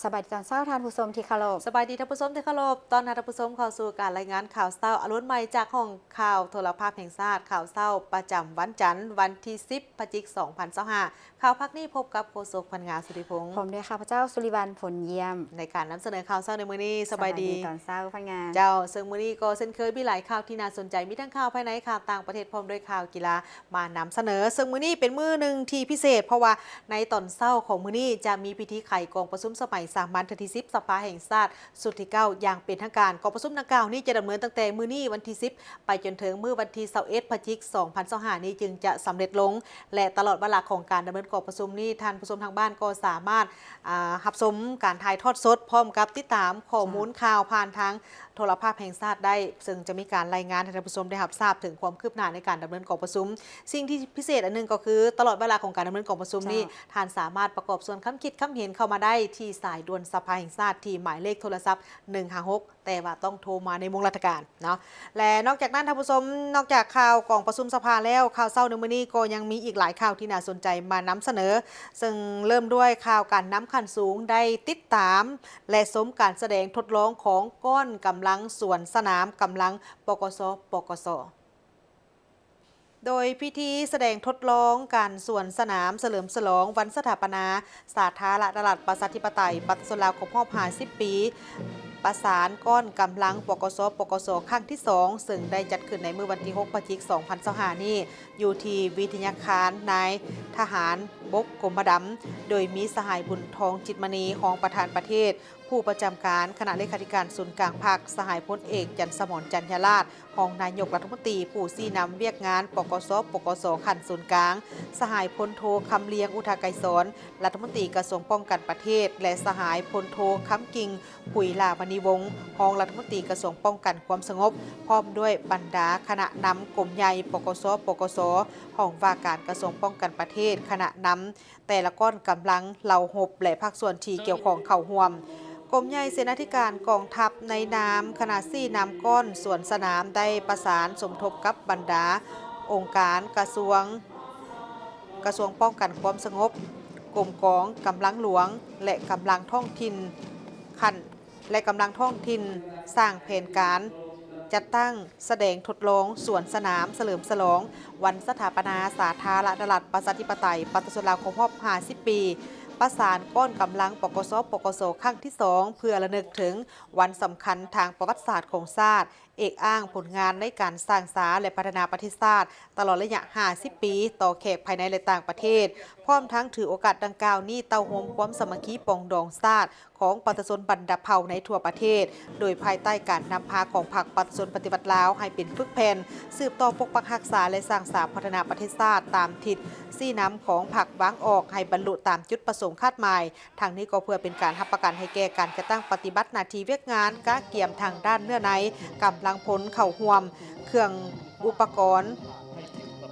ສະບາຍດີຕອນເຊົ້າທ່ານຜູ້ຊົມທີ່ເຄົາລົບ. ສະບາຍດີທ່ານຜູ້ຊົມທີ່ເຄົາລົບ. ຕ້ອນຮັບທ່ານຜູ້ຊົມເຂົ້າສູ່ການລາຍງານຂ່າວເຊົ້າອາລຸນໃໝ່ຈາກຫ້ອງຂ່າວໂທລະພາບແຫ່ງຊາດ, ຂ່າວເຊົ້າປະຈຳວັນຈັນ, ວັນທີສິບ ພະຈິກ ສອງພັນຊາວຫ້າ. ຂ່າວພາກນີ້ພົບກັບໂຄສົກ ພັນງາ ສຸທິພົງ ພ້ອມດ້ວຍຂ້າພະເຈົ້າ ສຸລິວັນ ພົນຢ້ຽມ ໃນການນຳສະເໜີຂ່າວເຊົ້າໃນມື້ນີ້. ສະບາຍດີ ສະບາຍດີຕອນເຊົ້າ ພັນງາ. ເຈົ້າ, ເຊິ່ງມື້ນີ້ກໍເຊັ່ນເຄີຍມີຫຼາຍຂ່າວທີ່ໜ້າສົນໃຈ, ມີທັງຂ່າວພາຍໃນ, ຂ່າວຕ່າງປະເທດ, ພ້ອມດ້ວຍຂ່າວກິລາ ມານຳສະເໜີ. ເຊິ່ງມື້ນີ້ເປັນມື້ໜຶ່ງທີ່ພິເສດ, ເພາະວ່າໃນຕອນເຊົ້າຂອງມື້ນີ້ຈະມີພິທີໄຂກອງປະຊຸມສະໄໝສາມັນເທື່ອທີສິບ ສະພາແຫ່ງຊາດຊຸດທີເກົ້າ ຢ່າງເປັນທາງການ. ກອງປະຊຸມດັ່ງກ່າວນີ້ຈະດຳເນີນຕັ້ງແຕ່ມື້ນີ້ວັນທີສິບ ໄປຈົນເຖິງມື້ວັນທີຊາວເອັດ ພະຈິກ ສອງພັນຊາວຫ້ານີ້ ຈຶ່ງຈະສຳເລັດລົງ ແລະ ຕະຫຼອດວາລະຂອງການດຳເນີນກອງປະຊຸມນີ້ ທ່ານຜູ້ຊົມທາງບ້ານກໍສາມາດ ອ່າ ຮັບຊົມການຖ່າຍທອດສົດ ພ້ອມກັບຕິດຕາມຂໍ້ມູນ ເຈົ້າ ຂ່າວຜ່ານທາງ ໂທລະພາບແຫ່ງຊາດໄດ້, ເຊິ່ງຈະມີການລາຍງານໃຫ້ທ່ານຜູ້ຊົມໄດ້ຮັບຊາບເຖິງຄວາມຄືບໜ້າໃນການດຳເນີນກອງປະຊຸມ. ສິ່ງທີ່ພິເສດອັນໜຶ່ງກໍຄື ຕະຫຼອດເວລາຂອງການດຳເນີນກອງປະຊຸມນີ້ ເຈົ້າ ທ່ານສາມາດປະກອບສ່ວນຄຳຄິດຄຳເຫັນເຂົ້າມາໄດ້ທີ່ສາຍດ່ວນສະພາແຫ່ງຊາດ ທີ່ໝາຍເລກໂທລະສັບ ໜຶ່ງຫ້າຫົກ ແຕ່ວ່າຕ້ອງໂທມາໃນໂມງລາຊະການເນາະ. ແລະ ນອກຈາກນັ້ນທ່ານຜູ້ຊົມ, ນອກຈາກຂ່າວກອງປະຊຸມສະພາແລ້ວ, ຂ່າວເຊົ້າໃນມື້ນີ້ກໍຍັງມີອີກຫຼາຍຂ່າວທີ່ໜ້າສົນໃຈມານຳສະເໜີ, ເຊິ່ງເລີ່ມດ້ວຍຂ່າວການນຳຂັ້ນສູງໄດ້ຕິດຕາມ ແລະ ຊົມການສະແດງທົດລອງຂອງກ້ອນກຳລັງສວນສະໜາມກຳລັງ ປກສ ປກສ. ໂດຍພິທີສະແດງທົດລອງການສວນສະໜາມສະເຫຼີມສະຫຼອງວັນສະຖາປະນາສາທາລະນະລັດປະຊາທິປະໄຕປະຊາຊົນລາວຄົບຮອບຫ້າສິບປີ ປະສານກ້ອນກຳລັງ ປກສ ປກສ ຄັ້ງທີສອງ ເຊິ່ງໄດ້ຈັດຂຶ້ນໃນມື້ວັນທີຫົກ ພະຈິກ ສອງພັນຊາວຫ້ານີ້ ຢູ່ທີ່ວິທະຍາຄານນາຍທະຫານບົກກົມມະດຳ, ໂດຍມີສະຫາຍ ບຸນທອງ ຈິດມະນີ ຮອງປະທານປະເທດ, ຜູ້ປະຈຳການຄະນະເລຂາທິການສູນກາງພັກ, ສະຫາຍພົນເອກ ຈັນສະໝອນ ຈັນຍາລາດ ຮອງນາຍົກລັດຖະມົນຕີ ຜູ້ຊີ້ນຳວຽກງານ ປກສ ປກສ ຂັ້ນສູນກາງ, ສະຫາຍພົນໂທ ຄຳລຽງ ອຸທະໄກສອນ ລັດຖະມົນຕີກະຊວງປ້ອງກັນປະເທດ ແລະ ສະຫາຍພົນໂທ ຄຳກິ່ງ ຜຸຍຫຼ້າມະນີວົງ ຮອງລັດຖະມົນຕີກະຊວງປ້ອງກັນຄວາມສະຫງົບ ພ້ອມດ້ວຍບັນດາຄະນະນຳກົມໃຫຍ່ ປກສ ປກສ, ຫ້ອງວ່າການກະຊວງປ້ອງກັນປະເທດ, ຄະນະນຳ ແຕ່ລະກ້ອນກຳລັງ, ເຫຼົ່າຮົບ ແລະ ພາກສ່ວນທີ່ກ່ຽວຂ້ອງເຂົ້າຮ່ວມ. ກົມໃຫຍ່ເສນາທິການກອງທັບໃນນາມຄະນະຊີ້ນຳກ້ອນສວນສະໜາມ ໄດ້ປະສານສົມທົບກັບບັນດາອົງການກະຊວງ, ກະຊວງປ້ອງກັນຄວາມສະຫງົບ, ກົມກອງກຳລັງຫຼວງ ແລະ ກຳລັງທ້ອງຖິ່ນຂັ້ນ ແລະ ກຳລັງທ້ອງຖິ່ນ ສ້າງແຜນການຈັດຕັ້ງສະແດງທົດລອງສວນສະໜາມສະເຫຼີມສະຫຼອງວັນສະຖາປະນາສາທາລະນະລັດປະຊາທິປະໄຕປະຊາຊົນລາວຄົບຮອບຫ້າສິບປີ, ປະສານກ້ອນກຳລັງ ປກສ ປກສ ຄັ້ງທີສອງ ເພື່ອລະນຶກເຖິງວັນສຳຄັນທາງປະຫວັດສາດຂອງຊາດ, ເອກອ້າງຜົນງານໃນການສ້າງສາ ແລະ ພັດທະນາປະເທດຊາດ ຕະຫຼອດໄລຍະຫ້າສິບປີ ຕໍ່ແຂກພາຍໃນ ແລະ ຕ່າງປະເທດ, ພ້ອມທັງຖືໂອກາດດັ່ງກ່າວນີ້ ເຕົ້າໂຮມຄວາມສາມັກຄີປອງດອງຊາດຂອງປະຊາຊົນບັນດາເຜົ່າໃນທົ່ວປະເທດ, ໂດຍພາຍໃຕ້ການນຳພາຂອງພັກປະຊາຊົນປະຕິວັດລາວ ໃຫ້ເປັນປຶກແຜ່ນ ສືບຕໍ່ປົກປັກຮັກສາ ແລະ ສ້າງສາພັດທະນາປະເທດຊາດ ຕາມທິດຊີ້ນຳຂອງພັກວາງອອກ ໃຫ້ບັນລຸຕາມຈຸດປະສົງຄາດໝາຍ. ທັງນີ້ກໍເພື່ອເປັນການຮັບປະກັນໃຫ້ແກ່ການຈັດຕັ້ງປະຕິບັດໜ້າທີ່ວຽກງານກະກຽມທາງດ້ານເນື້ອໃນ, ກຳລັງພົນເຂົ້າຮ່ວມ, ເຄື່ອງອຸປະກອນ,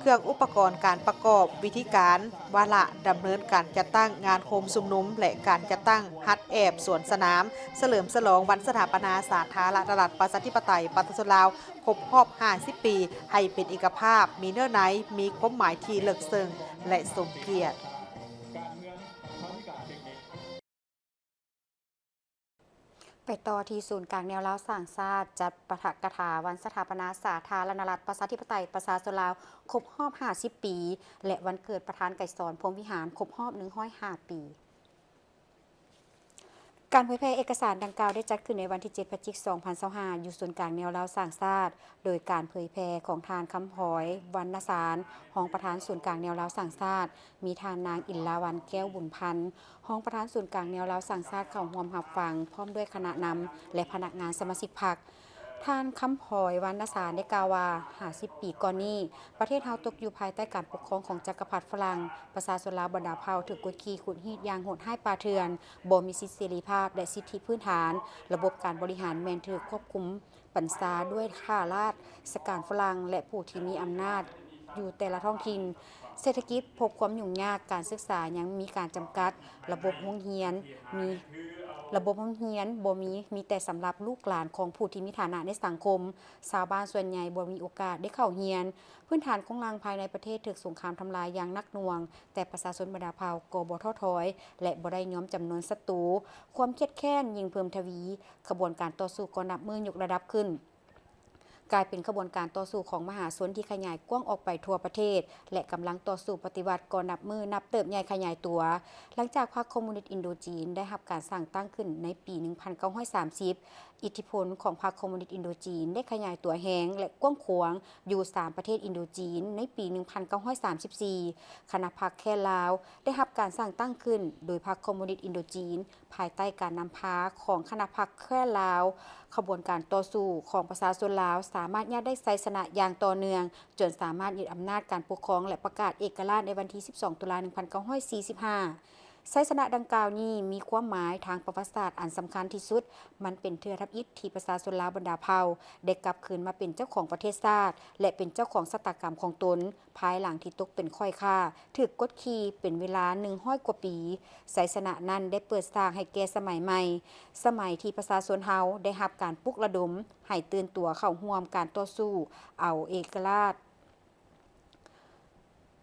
ເຄື່ອງອຸປະກອນການປະກອບ, ວິທີການ, ວາລະດຳເນີນການຈັດຕັ້ງງານໂຮມຊຸມນຸມ ແລະ ການຈັດຕັ້ງຫັດແອບສວນສະໜາມ ສະເຫຼີມສະຫຼອງວັນສະຖາປະນາສາທາລະນະລັດປະຊາທິປະໄຕປະຊາຊົນລາວຄົບຮອບຫ້າສິບປີ ໃຫ້ເປັນເອກະພາບ, ມີເນື້ອໃນ, ມີຄວາມໝາຍທີ່ເລິກເຊິ່ງ ແລະ ສົມກຽດ. ໄປຕໍ່ທີ່ສູນກາງແນວລາວສ້າງຊາດ ຈັດປາຖະກະຖາວັນສະຖາປະນາສາທາລະນະລັດປະຊາທິປະໄຕປະຊາຊົນລາວຄົບຮອບຫ້າສິບປີ ແລະ ວັນເກີດປະທານໄກສອນ ພົມວິຫານ ຄົບຮອບໜຶ່ງຮ້ອຍຫ້າປີ. ການເຜີຍແຜ່ເອກະສານດັ່ງກ່າວໄດ້ຈັດຂຶ້ນໃນວັນທີເຈັດ ພະຈິກ ສອງພັນຊາວຫ້າ ຢູ່ສູນກາງແນວລາວສ້າງຊາດ ໂດຍການເຜີຍແຜ່ຂອງທ່ານ ຄຳພອຍ ວັນນະສານ ຮອງປະທານສູນກາງແນວລາວສ້າງຊາດ, ມີທ່ານນາງ ອິນລາວັນ ແກ້ວບຸນພັນ ຮອງປະທານສູນກາງແນວລາວສ້າງຊາດເຂົ້າຮ່ວມຮັບຟັງ ພ້ອມດ້ວຍຄະນະນຳ ແລະ ພະນັກງານສະມາຊິກພັກ. ທ່ານ ຄຳພອຍ ວັນນະສານ ໄດ້ກ່າວວ່າ ຫ້າສິບປີກ່ອນນີ້ ປະເທດເຮົາຕົກຢູ່ພາຍໃຕ້ການປົກຄອງຂອງຈັກກະພັດຝຣັ່ງ, ປະຊາຊົນລາວບັນດາເຜົ່າຖືກກົດຂີ່ຂູດຮີດຢ່າງໂຫດຮ້າຍປ່າເຖື່ອນ, ບໍ່ມີສິດເສລີພາບ ແລະ ສິດທິພື້ນຖານ, ລະບົບການບໍລິຫານແມ່ນຖືກຄວບຄຸມ ບັນຊາດ້ວຍຂ້າລາຊະການຝຣັ່ງ ແລະ ຜູ້ທີ່ມີອຳນາດຢູ່ແຕ່ລະທ້ອງຖິ່ນ, ເສດຖະກິດພົບຄວາມຫຍຸ້ງຍາກ, ການສຶກສາຍັງມີການຈຳກັດ, ລະບົບໂຮງຮຽນມີ ລະບົບໂຮງຮຽນບໍ່ມີ, ມີແຕ່ສຳລັບລູກຫຼານຂອງຜູ້ທີ່ມີຖານະໃນສັງຄົມ. ຊາວບ້ານສ່ວນໃຫຍ່ບໍ່ມີໂອກາດໄດ້ເຂົ້າຮຽນ. ພື້ນຖານໂຄງລ່າງພາຍໃນປະເທດຖືກສົງຄາມທຳລາຍຢ່າງໜັກໜ່ວງ, ແຕ່ປະຊາຊົນບັນດາເຜົ່າກໍບໍ່ທໍ້ຖອຍ ແລະ ບໍ່ໄດ້ຍອມຈຳນນສັດຕູ. ຄວາມຄຽດແຄ້ນຍິ່ງເພີ່ມທະວີ, ຂະບວນການຕໍ່ສູ້ກໍນັບມື້ຍົກລະດັບຂຶ້ນ. ກາຍເປັນຂະບວນການຕໍ່ສູ້ຂອງມະຫາຊົນທີ່ຂະຫຍາຍກວ້າງອອກໄປທົ່ວປະເທດ ແລະ ກຳລັງຕໍ່ສູ້ປະຕິວັດກໍນັບມື້ນັບເຕີບໃຫຍ່ຂະຫຍາຍຕົວ. ຫຼັງຈາກພັກຄອມມູນິດອິນໂດຈີນໄດ້ຮັບການສ້າງຕັ້ງຂຶ້ນໃນປີໜຶ່ງພັນເກົ້າຮ້ອຍສາມສິບ, ອິດທິພົນຂອງພັກຄອມມູນິດອິນໂດຈີນໄດ້ຂະຫຍາຍຕົວແຮງ ແລະ ກວ້າງຂວາງຢູ່ສາມປະເທດອິນໂດຈີນໃນປີໜຶ່ງພັນເກົ້າຮ້ອຍສາມສິບສີ່. ຄະນະພັກແຄ້ນລາວໄດ້ຮັບການສ້າງຕັ້ງຂຶ້ນໂດຍພັກຄອມມູນິດອິນໂດຈີນ ພາຍໃຕ້ການນຳພາຂອງຄະນະພັກແຄ້ນລາວ, ຂະບວນການຕໍ່ສູ້ຂອງປະຊາຊົນລາວສາມາດຍາດໄດ້ໄຊຊະນະຢ່າງຕໍ່ເນື່ອງ, ຈົນສາມາດຍຶດອຳນາດການປົກຄອງ ແລະ ປະກາດເອກະລາດໃນວັນທີສິບສອງ ຕຸລາ ໜຶ່ງພັນເກົ້າຮ້ອຍສີ່ສິບຫ້າ. ໄຊຊະນະດັ່ງກ່າວນີ້ມີຄວາມໝາຍທາງປະຫວັດສາດອັນສຳຄັນທີ່ສຸດ. ມັນເປັນເທື່ອທຳອິດທີ່ປະຊາຊົນລາວບັນດາເຜົ່າໄດ້ກັບຄືນມາເປັນເຈົ້າຂອງປະເທດຊາດ ແລະ ເປັນເຈົ້າຂອງຊະຕາກຳຂອງຕົນ. ພາຍຫຼັງທີ່ຕົກເປັນຂ້ອຍຂ້າ, ຖືກກົດຂີ່ເປັນເວລາໜຶ່ງຮ້ອຍກວ່າປີ, ໄຊຊະນະນັ້ນໄດ້ເປີດສາກໃຫ້ແກ່ສະໄໝໃໝ່, ສະໄໝທີ່ປະຊາຊົນເຮົາໄດ້ຮັບການປຸກລະດົມໃຫ້ຕື່ນຕົວເຂົ້າຮ່ວມການຕໍ່ສູ້ເອົາເອກະລາດ,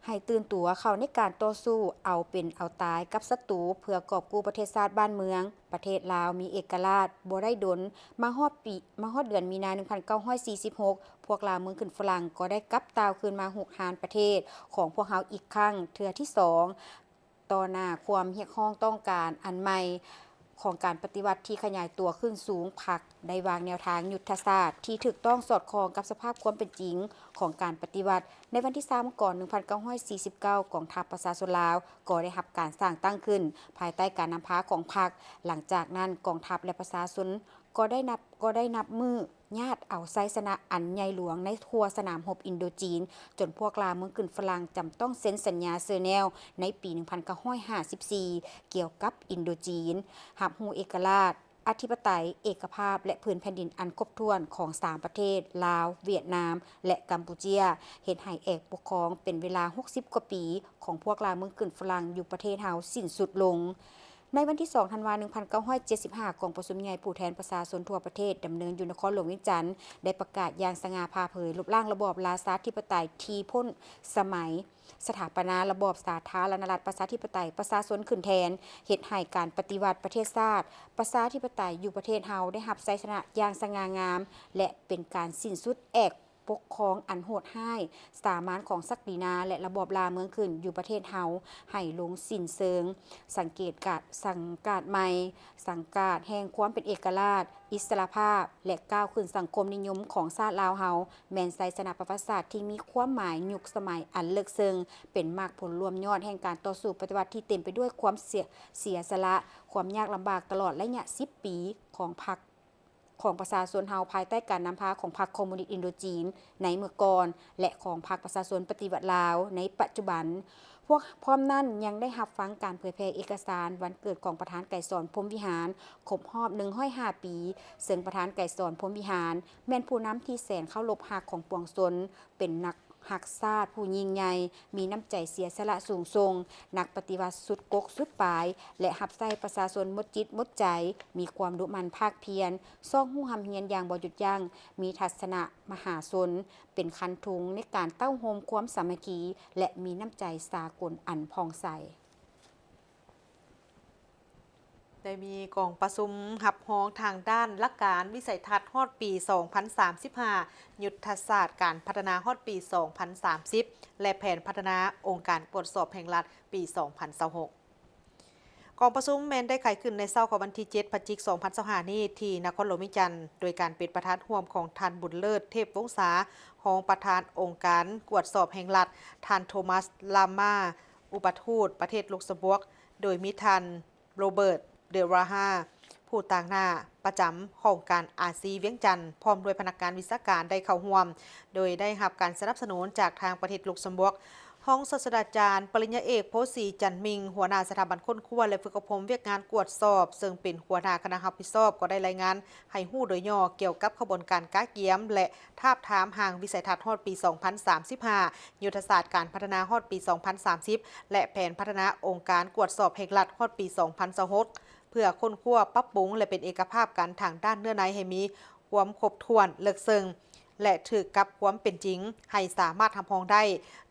ໃຫ້ຕື່ນຕົວເຂົ້າໃນການຕໍ່ສູ້ເອົາເປັນເອົາຕາຍກັບສັດຕູ ເພື່ອກອບກູ້ປະເທດຊາດບ້ານເມືອງ. ປະເທດລາວມີເອກະລາດບໍ່ໄດ້ດົນ, ມາຮອດປີ, ມາຮອດເດືອນມີນາ ໜຶ່ງພັນເກົ້າຮ້ອຍສີ່ສິບຫົກ ພວກລ່າເມືອງຂຶ້ນຝຣັ່ງກໍໄດ້ກັບຕ່າວຄືນມາຮຸກຮານປະເທດຂອງພວກເຮົາອີກຄັ້ງເທື່ອທີສອງ. ຕໍ່ໜ້າຄວາມຮຽກຮ້ອງຕ້ອງການອັນໃໝ່ຂອງການປະຕິວັດທີ່ຂະຫຍາຍຕົວຂຶ້ນສູງ, ພັກໄດ້ວາງແນວທາງຍຸດທະສາດທີ່ຖືກຕ້ອງສອດຄ່ອງກັບສະພາບຄວາມເປັນຈິງຂອງການປະຕິວັດ. ໃນວັນທີຊາວ ມັງກອນ ໜຶ່ງພັນເກົ້າຮ້ອຍສີ່ສິບເກົ້າ ກອງທັບປະຊາຊົນລາວກໍໄດ້ຮັບການສ້າງຕັ້ງຂຶ້ນພາຍໃຕ້ການນຳພາຂອງພັກ. ຫຼັງຈາກນັ້ນ, ກອງທັບ ແລະ ປະຊາຊົນກໍໄດ້ນັບ, ກໍໄດ້ນັບມື້ຍາດເອົາໄຊຊະນະອັນໃຫຍ່ຫຼວງໃນທົ່ວສະໜາມຮົບອິນໂດຈີນ, ຈົນພວກລ່າເມືອງຂຶ້ນຝຣັ່ງຈຳຕ້ອງເຊັນສັນຍາເຊີແນວໃນປີໜຶ່ງພັນເກົ້າຮ້ອຍຫ້າສິບສີ່ ກ່ຽວກັບອິນໂດຈີນ, ຮັບຮູ້ເອກະລາດ, ອະທິປະໄຕ, ເອກະພາບ ແລະ ພື້ນແຜ່ນດິນອັນຄົບຖ້ວນຂອງສາມປະເທດ ລາວ, ຫວຽດນາມ ແລະ ກຳປູເຈຍ, ເຮັດໃຫ້ແອກປົກຄອງເປັນເວລາຫົກສິບກວ່າປີຂອງພວກລ່າເມືອງຂຶ້ນຝຣັ່ງຢູ່ປະເທດເຮົາສິ້ນສຸດລົງ. ໃນວັນທີສອງ ທັນວາ ໜຶ່ງພັນເກົ້າຮ້ອຍເຈັດສິບຫ້າ ກອງປະຊຸມໃຫຍ່ຜູ້ແທນປະຊາຊົນທົ່ວປະເທດ ດຳເນີນຢູ່ນະຄອນຫຼວງວຽງຈັນ ໄດ້ປະກາດຢ່າງສະຫງ່າຜ່າເຜີຍ ລົບລ້າງລະບອບລາຊາທິປະໄຕທີ່ພົ້ນສະໄໝ, ສະຖາປະນາລະບອບສາທາລະນະລັດປະຊາທິປະໄຕປະຊາຊົນຂຶ້ນແທນ, ເຮັດໃຫ້ການປະຕິວັດປະເທດຊາດປະຊາທິປະໄຕຢູ່ປະເທດເຮົາໄດ້ຮັບໄຊຊະນະຢ່າງສະຫງ່າງາມ ແລະ ເປັນການສິ້ນສຸດແອກ ປົກຄອງອັນໂຫດຮ້າຍສາມານຂອງສັກດີນາ ແລະ ລະບອບລ່າເມືອງຂຶ້ນຢູ່ປະເທດເຮົາໃຫ້ລົງສິ້ນເຊີງ, ສັງເກດກາດ ສັງກາດໃໝ່, ສັງກາດແຫ່ງຄວາມເປັນເອກະລາດ, ອິດສະຫຼະພາບ ແລະ ກ້າວຂຶ້ນສັງຄົມນິຍົມຂອງຊາດລາວເຮົາ ແມ່ນໄຊຊະນະປະຫວັດສາດທີ່ມີຄວາມໝາຍຍຸກສະໄໝອັນເລິກເຊິ່ງ, ເປັນໝາກຜົນລວມຍອດແຫ່ງການຕໍ່ສູ້ປະຕິວັດທີ່ເຕັມໄປດ້ວຍຄວາມເສຍ, ເສຍສະຫຼະ, ຄວາມຍາກລຳບາກຕະຫຼອດໄລຍະສິບປີຂອງພັກ ຂອງປະຊາຊົນເຮົາ ພາຍໃຕ້ການນຳພາຂອງພັກຄອມມູນິດອິນໂດຈີນໃນເມື່ອກ່ອນ ແລະ ຂອງພັກປະຊາຊົນປະຕິວັດລາວໃນປັດຈຸບັນ. ພວກ ພ້ອມນັ້ນຍັງໄດ້ຮັບຟັງການເຜີຍແຜ່ເອກະສານວັນເກີດຂອງປະທານໄກສອນ ພົມວິຫານ ຄົບຮອບໜຶ່ງຮ້ອຍຫ້າປີ, ເຊິ່ງປະທານໄກສອນ ພົມວິຫານ ແມ່ນຜູ້ນຳທີ່ແສນເຄົາລົບຮັກຂອງປວງຊົນ, ເປັນນັກ ຮັກຊາດຜູ້ຍິ່ງໃຫຍ່, ມີນ້ຳໃຈເສຍສະຫຼະສູງສົ່ງ, ນັກປະຕິວັດສຸດກົກສຸດປາຍ ແລະ ຮັບໃຊ້ປະຊາຊົນໝົດຈິດໝົດໃຈ, ມີຄວາມດຸໝັ່ນພາກພຽນ, ຊອກຮູ້ຮ່ຳຮຽນຢ່າງບໍ່ຢຸດຢັ້ງ, ມີທັດສະນະມະຫາຊົນ, ເປັນຄັນທຸງໃນການເຕົ້າໂຮມຄວາມສາມັກຄີ ແລະ ມີນ້ຳໃຈສາກົນອັນຜ່ອງໃສ. ໄດ້ມີກອງປະຊຸມຮັບຮອງທາງດ້ານຫຼັກການວິໄສທັດຮອດປີສອງພັນສາມສິບຫ້າ, ຍຸດທະສາດການພັດທະນາຮອດປີສອງພັນສາມສິບ ແລະ ແຜນພັດທະນາອົງການກວດສອບແຫ່ງລັດປີສອງພັນຊາວຫົກ. ກອງປະຊຸມແມ່ນໄດ້ໄຂຂຶ້ນໃນເຊົ້າຂອງວັນທີເຈັດ ພະຈິກ ສອງພັນຊາວຫ້ານີ້ ທີ່ນະຄອນຫຼວງວຽງຈັນ, ໂດຍການເປັນປະທານຮ່ວມຂອງທ່ານ ບຸນເລີດ ເທບວົງສາ, ຮອງປະທານອົງການກວດສອບແຫ່ງລັດ, ທ່ານ ໂທມັສ ລາມາ, ອຸປະທູດປະເທດລຸກຊຳບວກ, ໂດຍມີທ່ານ ໂຣເບີດ ເດລາຮາ ຜູ້ຕາງໜ້າປະຈຳຫ້ອງການອາຊີວຽງຈັນ ພ້ອມດ້ວຍພະນັກງານວິຊາການໄດ້ເຂົ້າຮ່ວມ, ໂດຍໄດ້ຮັບການສະໜັບສະໜູນຈາກທາງປະເທດລຸກຊຳບວກ. ຮອງສາດສະດາຈານ ປະລິນຍາເອກ ໂພສີ ຈັນມິງ, ຫົວໜ້າສະຖາບັນຄົ້ນຄວ້າ ແລະ ຝຶກອົບຮົມວຽກງານກວດສອບ, ເຊິ່ງເປັນຫົວໜ້າຄະນະຮັບຜິດຊອບ, ກໍໄດ້ລາຍງານໃຫ້ຮູ້ໂດຍຫຍໍ້ກ່ຽວກັບຂະບວນການກະກຽມ ແລະ ທາບທາມຮ່າງວິໄສທັດຮອດປີສອງພັນສາມສິບຫ້າ, ຍຸດທະສາດການພັດທະນາຮອດປີສອງພັນສາມສິບ ແລະ ແຜນພັດທະນາອົງການກວດສອບແຫ່ງລັດຮອດປີສອງພັນຊາວຫົກ. ເພື່ອຄົ້ນຄວ້າ, ປັບປຸງ ແລະ ເປັນເອກະພາບກັນທາງດ້ານເນື້ອໃນໃຫ້ມີຄວາມຄົບຖ້ວນ, ເລິກເຊິ່ງ ແລະ ຖືກກັບຄວາມເປັນຈິງ ໃຫ້ສາມາດຮັບຮອງໄດ້.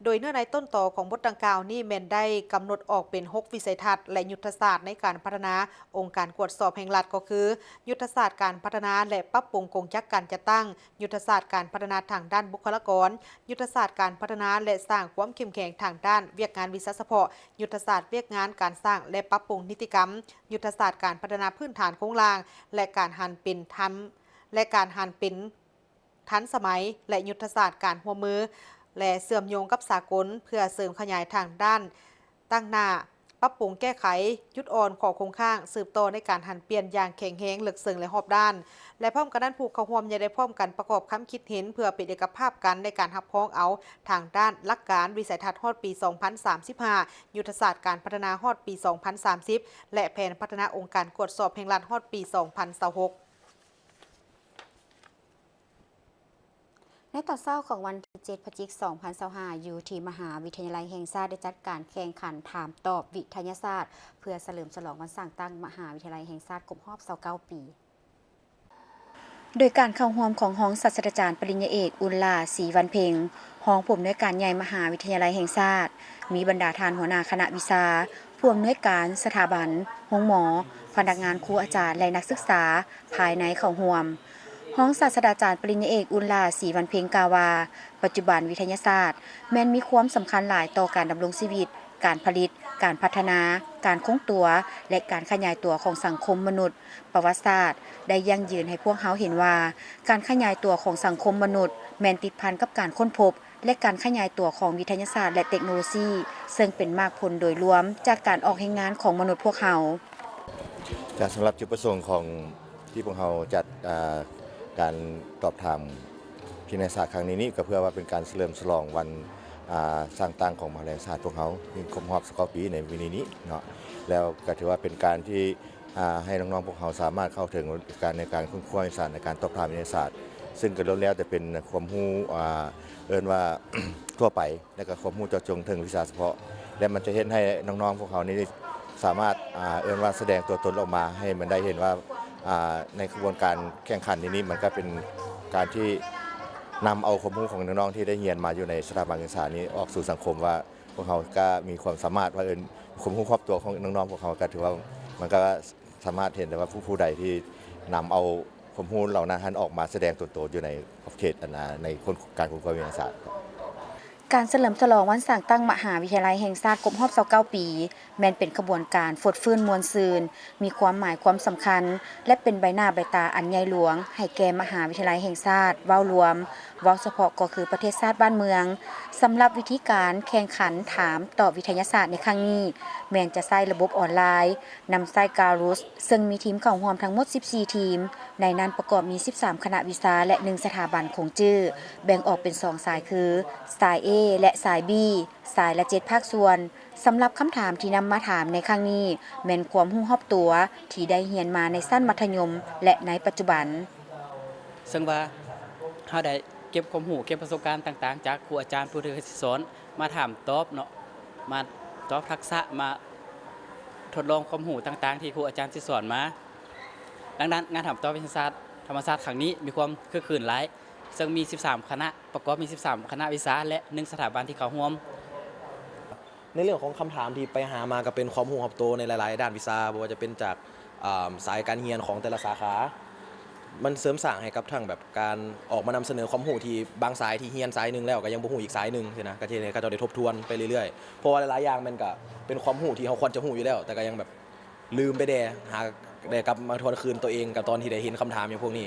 ໂດຍເນື້ອໃນຕົ້ນຕໍຂອງບົດດັ່ງກ່າວນີ້ແມ່ນໄດ້ກຳນົດອອກເປັນຫົກວິໄສທັດ ແລະ ຍຸດທະສາດໃນການພັດທະນາອົງການກວດສອບແຫ່ງລັດ ກໍຄື ຍຸດທະສາດການພັດທະນາ ແລະ ປັບປຸງກົງຈັກການຈັດຕັ້ງ, ຍຸດທະສາດການພັດທະນາທາງດ້ານບຸກຄະລາກອນ, ຍຸດທະສາດການພັດທະນາ ແລະ ສ້າງຄວາມເຂັ້ມແຂງທາງດ້ານວຽກງານວິຊາສະເພາະ, ຍຸດທະສາດວຽກງານການສ້າງ ແລະ ປັບປຸງນິຕິກຳ, ຍຸດທະສາດການພັດທະນາພື້ນຖານໂຄງລ່າງ ແລະ ການຫັນເປັນທຳ ແລະ ການຫັນເປັນທັນສະໄໝ ແລະ ຍຸດທະສາດການຮ່ວມມື ແລະ ເຊື່ອມໂຍງກັບສາກົນ ເພື່ອເສີມຂະຫຍາຍທາງດ້ານຕັ້ງໜ້າ, ປັບປຸງແກ້ໄຂຈຸດອ່ອນ, ຂໍ້ຄົງຄ້າງ, ສືບຕໍ່ໃນການຫັນປ່ຽນຢ່າງແຂງແຮງ, ເລິກເຊິ່ງ ແລະ ຮອບດ້ານ. ແລະ ພ້ອມກັນນັ້ນ, ຜູ້ເຂົ້າຮ່ວມຍັງໄດ້ພ້ອມກັນປະກອບຄຳຄິດເຫັນ ເພື່ອເປັນເອກະພາບກັນໃນການຮັບຮອງເອົາທາງດ້ານຫຼັກການ, ວິໄສທັດຮອດປີສອງພັນສາມສິບຫ້າ, ຍຸດທະສາດການພັດທະນາຮອດປີສອງພັນສາມສິບ ແລະ ແຜນພັດທະນາອົງການກວດສອບແຫ່ງລັດຮອດປີສອງພັນຊາວຫົກ. ໃນຕອນເຊົ້າຂອງວັນທີເຈັດ ພະຈິກ ສອງພັນຊາວຫ້າ ຢູ່ທີ່ມະຫາວິທະຍາໄລແຫ່ງຊາດ ໄດ້ຈັດການແຂ່ງຂັນຖາມຕອບວິທະຍາສາດ ເພື່ອສະເຫຼີມສະຫຼອງວັນສ້າງຕັ້ງມະຫາວິທະຍາໄລແຫ່ງຊາດຄົບຮອບຊາວເກົ້າປີ. ໂດຍການເຂົ້າຮ່ວມຂອງຮອງສາດສະດາຈານປະລິນຍາເອກ ອຸ່ນຫຼ້າ ສີວັນເພັງ, ຮອງຜູ້ອຳນວຍການໃຫຍ່ມະຫາວິທະຍາໄລແຫ່ງຊາດ, ມີບັນດາທ່ານຫົວໜ້າຄະນະວິຊາ, ຜູ້ອຳນວຍການສະຖາບັນ, ໂຮງໝໍ, ພະນັກງານ, ຄູອາຈານ ແລະ ນັກສຶກສາພາຍໃນເຂົ້າຮ່ວມ. ຮອງສາດສະດາຈານປະລິນຍາເອກ ອຸ່ນຫຼ້າ ສີວັນເພັງ ກ່າວວ່າ, ປັດຈຸບັນວິທະຍາສາດແມ່ນມີຄວາມສຳຄັນຫຼາຍຕໍ່ການດຳລົງຊີວິດ, ການຜະລິດ, ການພັດທະນາ, ການຄົງຕົວ ແລະ ການຂະຫຍາຍຕົວຂອງສັງຄົມມະນຸດ. ປະຫວັດສາດໄດ້ຢັ້ງຢືນໃຫ້ພວກເຮົາເຫັນວ່າ ການຂະຫຍາຍຕົວຂອງສັງຄົມມະນຸດແມ່ນຕິດພັນກັບການຄົ້ນພົບ ແລະ ການຂະຫຍາຍຕົວຂອງວິທະຍາສາດ ແລະ ເຕັກໂນໂລຊີ, ເຊິ່ງເປັນໝາກຜົນໂດຍລວມຈາກການອອກແຮງງານຂອງມະນຸດພວກເຮົາ. ຈາກສຳລັບຈຸດປະສົງຂອງທີ່ພວກເຮົາຈັດ ອາ ການຕອບຖາມວິທະຍາສາດຄັ້ງນີ້ນີ້ ກໍເພື່ອວ່າເປັນການສະເຫຼີມສະຫຼອງວັນ ອາ ສ້າງຕັ້ງຂອງມະຫາວິທະຍາໄລແຫ່ງຊາດພວກເຮົາ ທີ່ຄົບຮອບຊາວເກົ້າປີໃນມື້ນີ້ນີ້ເນາະ. ແລ້ວກໍຖືວ່າເປັນການທີ່ ອາ ໃຫ້ນ້ອງໆພວກເຮົາສາມາດເຂົ້າເຖິງການ ໃນການຄົ້ນຄວ້າວິທະຍາສາດ ໃນການຕອບຖາມວິທະຍາສາດ ຊຶ່ງກໍລ້ວນແລ້ວແຕ່ເປັນຄວາມຮູ້ ອາ ເອີ້ນວ່າ ທົ່ວໄປ ແລະ ກໍຄວາມຮູ້ເຈາະຈົງເຖິງວິຊາສະເພາະ ແລະ ມັນຈະເຮັດໃຫ້ນ້ອງໆພວກເຮົານີ້ສາມາດ ອາ ເອີ້ນວ່າສະແດງຕົວຕົນອອກມາ ໃຫ້ມັນໄດ້ເຫັນວ່າ ອາ ໃນຂະບວນການແຂ່ງຂັນນີ້ນີ້ ມັນກໍເປັນການທີ່ນຳເອົາຄວາມຮູ້ຂອງນ້ອງໆທີ່ໄດ້ຮຽນມາຢູ່ໃນສະຖາບັນການສຶກສານີ້ອອກສູ່ສັງຄົມວ່າ ພວກເຮົາກໍມີຄວາມສາມາດ ວ່າເອີ້ນຄວາມຮູ້ຮອບຕົວຂອງນ້ອງໆພວກເຮົາ ກໍຖືວ່າມັນກໍສາມາດເຫັນໄດ້ວ່າຜູ້ ຜູ້ໃດທີ່ນຳເອົາຄວາມຮູ້ເຫຼົ່ານັ້ນຫັ້ນອອກມາສະແດງຕົວໂຕຢູ່ໃນຂອບເຂດ ອັນນາ ໃນການຄົ້ນຄວ້າວິທະຍາສາດ. ການສະເຫຼີມສະຫຼອງວັນສ້າງຕັ້ງມະຫາວິທະຍາໄລແຫ່ງຊາດຄົບຮອບຊາວເກົ້າປີ ແມ່ນເປັນຂະບວນການຟົດຟື້ນມ່ວນຊື່ນ, ມີຄວາມໝາຍຄວາມສຳຄັນ ແລະ ເປັນໃບໜ້າໃບຕາອັນໃຫຍ່ຫຼວງໃຫ້ແກ່ມະຫາວິທະຍາໄລແຫ່ງຊາດເວົ້າລວມ, ເວົ້າສະເພາະກໍຄືປະເທດຊາດບ້ານເມືອງ. ສຳລັບວິທີການແຂ່ງຂັນຖາມຕອບວິທະຍາສາດໃນຄັ້ງນີ້ ແມ່ນຈະໃຊ້ລະບົບອອນລາຍ, ນຳໃຊ້ Kahoot ເຊິ່ງມີທີມເຂົ້າຮ່ວມທັງໝົດສິບສີ່ທີມ, ໃນນັ້ນປະກອບມີສິບສາມຄະນະວິຊາ ແລະ ໜຶ່ງສະຖາບັນຄົງຈື່, ແບ່ງອອກເປັນສອງສາຍຄື ສາຍ A ແລະ ສາຍ B, ສາຍລະເຈັດພາກສ່ວນ. ສຳລັບຄຳຖາມທີ່ນຳມາຖາມໃນຄັ້ງນີ້ ແມ່ນຄວາມຮູ້ຮອບຕົວທີ່ໄດ້ຮຽນມາໃນຊັ້ນມັດທະຍົມ ແລະ ໃນປັດຈຸບັນ. ເຊິ່ງວ່າເຮົາໄດ້ເກັບຄວາມຮູ້, ເກັບປະສົບການຕ່າງໆ ຈາກຄູອາຈານຜູ້ທີ່ເຄີຍສິດສອນມາຖາມຕອບເນາະ, ມາຕອບທັກສະ, ມາທົດລອງຄວາມຮູ້ຕ່າງໆ ທີ່ຄູອາຈານສິດສອນມາ. ດັ່ງນັ້ນ, ງານຖາມຕອບວິທະຍາສາດທຳມະຊາດຄັ້ງນີ້ມີຄວາມຄຶກຄື້ນຫຼາຍ, ເຊິ່ງມີສິບສາມຄະນະ, ປະກອບມີສິບສາມຄະນະວິຊາ ແລະ ໜຶ່ງສະຖາບັນທີ່ເຂົ້າຮ່ວມ. ໃນເລື່ອງຂອງຄຳຖາມທີ່ໄປຫາມາ ກໍເປັນຄວາມຮູ້ຮອບໂຕໃນຫຼາຍໆດ້ານວິຊາ, ບໍ່ວ່າຈະເປັນຈາກ ອາ ສາຍການຮຽນຂອງແຕ່ລະສາຂາ. ມັນເສີມສ້າງໃຫ້ກັບທັງແບບການອອກມານຳສະເໜີຄວາມຮູ້ທີ່ບາງສາຍທີ່ຮຽນສາຍໜຶ່ງແລ້ວ ກໍຍັງບໍ່ຮູ້ອີກສາຍໜຶ່ງຊີ້ນະ, ກໍເຮັດໃຫ້ເຂົາເຈົ້າໄດ້ທົບທວນໄປເລື້ອຍໆ. ເພາະວ່າຫຼາຍໆຢ່າງມັນກໍເປັນຄວາມຮູ້ທີ່ເຮົາຄວນຈະຮູ້ຢູ່ແລ້ວ, ແຕ່ກໍຍັງແບບ ລືມໄປແດ່, ຫາໄດ້ກັບມາທວນຄືນຕົວເອງກັບຕອນທີ່ໄດ້ເຫັນຄຳຖາມຢ່າງພວກນີ້.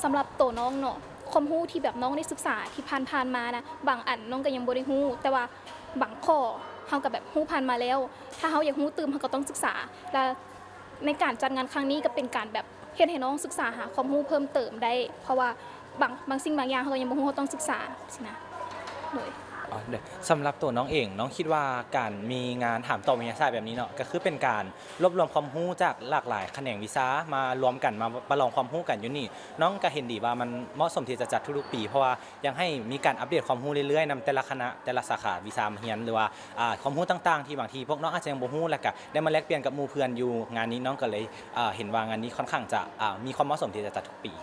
ສຳລັບໂຕນ້ອງເນາະ, ຄວາມຮູ້ທີ່ແບບນ້ອງໄດ້ສຶກສາທີ່ຜ່ານໆມານະ, ບາງອັນນ້ອງກໍຍັງບໍ່ໄດ້ຮູ້, ແຕ່ວ່າບາງຂໍ້ເຮົາກໍແບບຮູ້ຜ່ານມາແລ້ວ, ຖ້າເຮົາຢາກຮູ້ຕື່ມເຮົາກໍຕ້ອງສຶກສາ, ແລະ ໃນການຈັດງານຄັ້ງນີ້ກໍເປັນການແບບເຮັດໃຫ້ນ້ອງສຶກສາຫາຄວາມຮູ້ເພີ່ມເຕີມໄດ້, ເພາະວ່າບາງ ບາງສິ່ງບາງຢ່າງເຮົາກໍຍັງບໍ່ຮູ້, ເຮົາຕ້ອງສຶກສາຊີ້ນະ. ໂດຍ. ອໍ ໂດຍ ສຳລັບໂຕນ້ອງເອງ ນ້ອງຄິດວ່າການມີງານຖາມຕອບວິທະຍາສາດແບບນີ້ເນາະ ກໍຄືເປັນການລວບລວມຄວາມຮູ້ຈາກຫຼາກຫຼາຍຂະແໜງວິຊາມາລວມກັນ ມາປະລອງຄວາມຮູ້ກັນຢູ່ນີ້. ນ້ອງກໍເຫັນດີວ່າມັນເໝາະສົມທີ່ຈະຈັດທຸກໆປີ ເພາະວ່າຢາກໃຫ້ມີການອັບເດດຄວາມຮູ້ເລື້ອຍໆ ນຳແຕ່ລະຄະນະ ແຕ່ລະສາຂາວິຊາຮຽນ ຫຼືວ່າ ອາ ຄວາມຮູ້ຕ່າງໆ ທີ່ບາງທີພວກນ້ອງອາດຈະຍັງບໍ່ຮູ້ ແລ້ວກໍໄດ້ມາແລກປ່ຽນກັບໝູ່ເພື່ອນຢູ່ງານນີ້. ນ້ອງກໍເລີຍ ອາ ເຫັນວ່າງານນີ້ຄ່ອນຂ້າງຈະ ອາ ມີຄວາມເໝາະສົມທີ່ຈະຈັດທຸກປີ.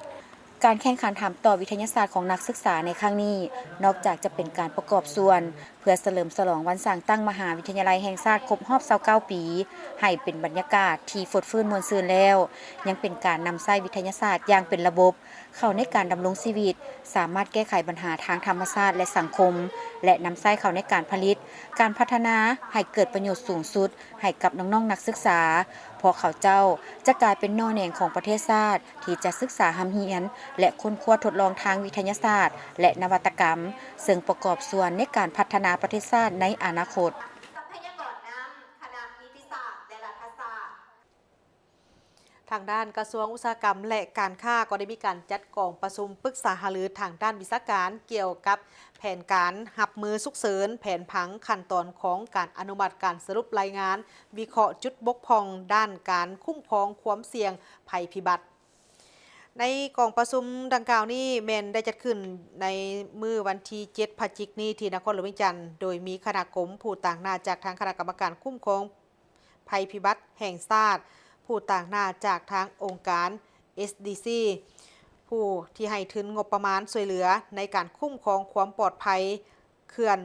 ການແຂ່ງຂັນຖາມຕອບວິທະຍາສາດຂອງນັກສຶກສາໃນຄັ້ງນີ້ ນອກຈາກຈະເປັນການປະກອບສ່ວນ ເພື່ອສະເຫຼີມສະຫຼອງວັນສ້າງຕັ້ງມະຫາວິທະຍາໄລແຫ່ງຊາດຄົບຮອບຊາວເກົ້າປີ ໃຫ້ເປັນບັນຍາກາດທີ່ຟົດຟື້ນມ່ວນຊື່ນແລ້ວ, ຍັງເປັນການນຳໃຊ້ວິທະຍາສາດຢ່າງເປັນລະບົບ ເຂົ້າໃນການດຳລົງຊີວິດ, ສາມາດແກ້ໄຂບັນຫາທາງທຳມະຊາດ ແລະ ສັງຄົມ ແລະ ນຳໃຊ້ເຂົ້າໃນການຜະລິດ, ການພັດທະນາໃຫ້ເກີດປະໂຫຍດສູງສຸດ ໃຫ້ກັບນ້ອງໆນັກສຶກສາ, ເພາະເຂົາເຈົ້າຈະກາຍເປັນໜໍ່ແໜງຂອງປະເທດຊາດ ທີ່ຈະສຶກສາຮ່ຳຮຽນ ແລະ ຄົ້ນຄວ້າທົດລອງທາງວິທະຍາສາດ ແລະ ນະວັດຕະກຳ, ເຊິ່ງປະກອບສ່ວນໃນການພັດທະນາປະເທດຊາດໃນອະນາຄົດ. ຊັບພະຍາກອນນ້ຳ ຄະນະນິຕິສາດ ແລະ ລັດຖະສາດ. ທາງດ້ານກະຊວງອຸດສາຫະກຳ ແລະ ການຄ້າ ກໍໄດ້ມີການຈັດກອງປະຊຸມປຶກສາຫາລືທາງດ້ານວິຊາການ ກ່ຽວກັບແຜນການຮັບມືສຸກເສີນ, ແຜນຜັງ, ຂັ້ນຕອນຂອງການອະນຸມັດການສະຫຼຸບລາຍງານ ວິເຄາະຈຸດບົກຜ່ອງດ້ານການຄຸ້ມຄອງຄວາມສ່ຽງໄພພິບັດ. ໃນກອງປະຊຸມດັ່ງກ່າວນີ້ແມ່ນໄດ້ຈັດຂຶ້ນໃນມື້ວັນທີເຈັດພະຈິກນີ້ ທີ່ນະຄອນຫຼວງວຽງຈັນ, ໂດຍມີຄະນະກົມຜູ້ຕາງໜ້າຈາກທາງຄະນະກຳມະການຄຸ້ມຄອງໄພພິບັດແຫ່ງຊາດ, ຜູ້ຕາງໜ້າຈາກທາງອົງການ ເອສດີຊີ ຜູ້ທີ່ໃຫ້ທຶນງົບປະມານຊ່ວຍເຫຼືອໃນການຄຸ້ມຄອງຄວາມປອດໄພເຂື່ອນ,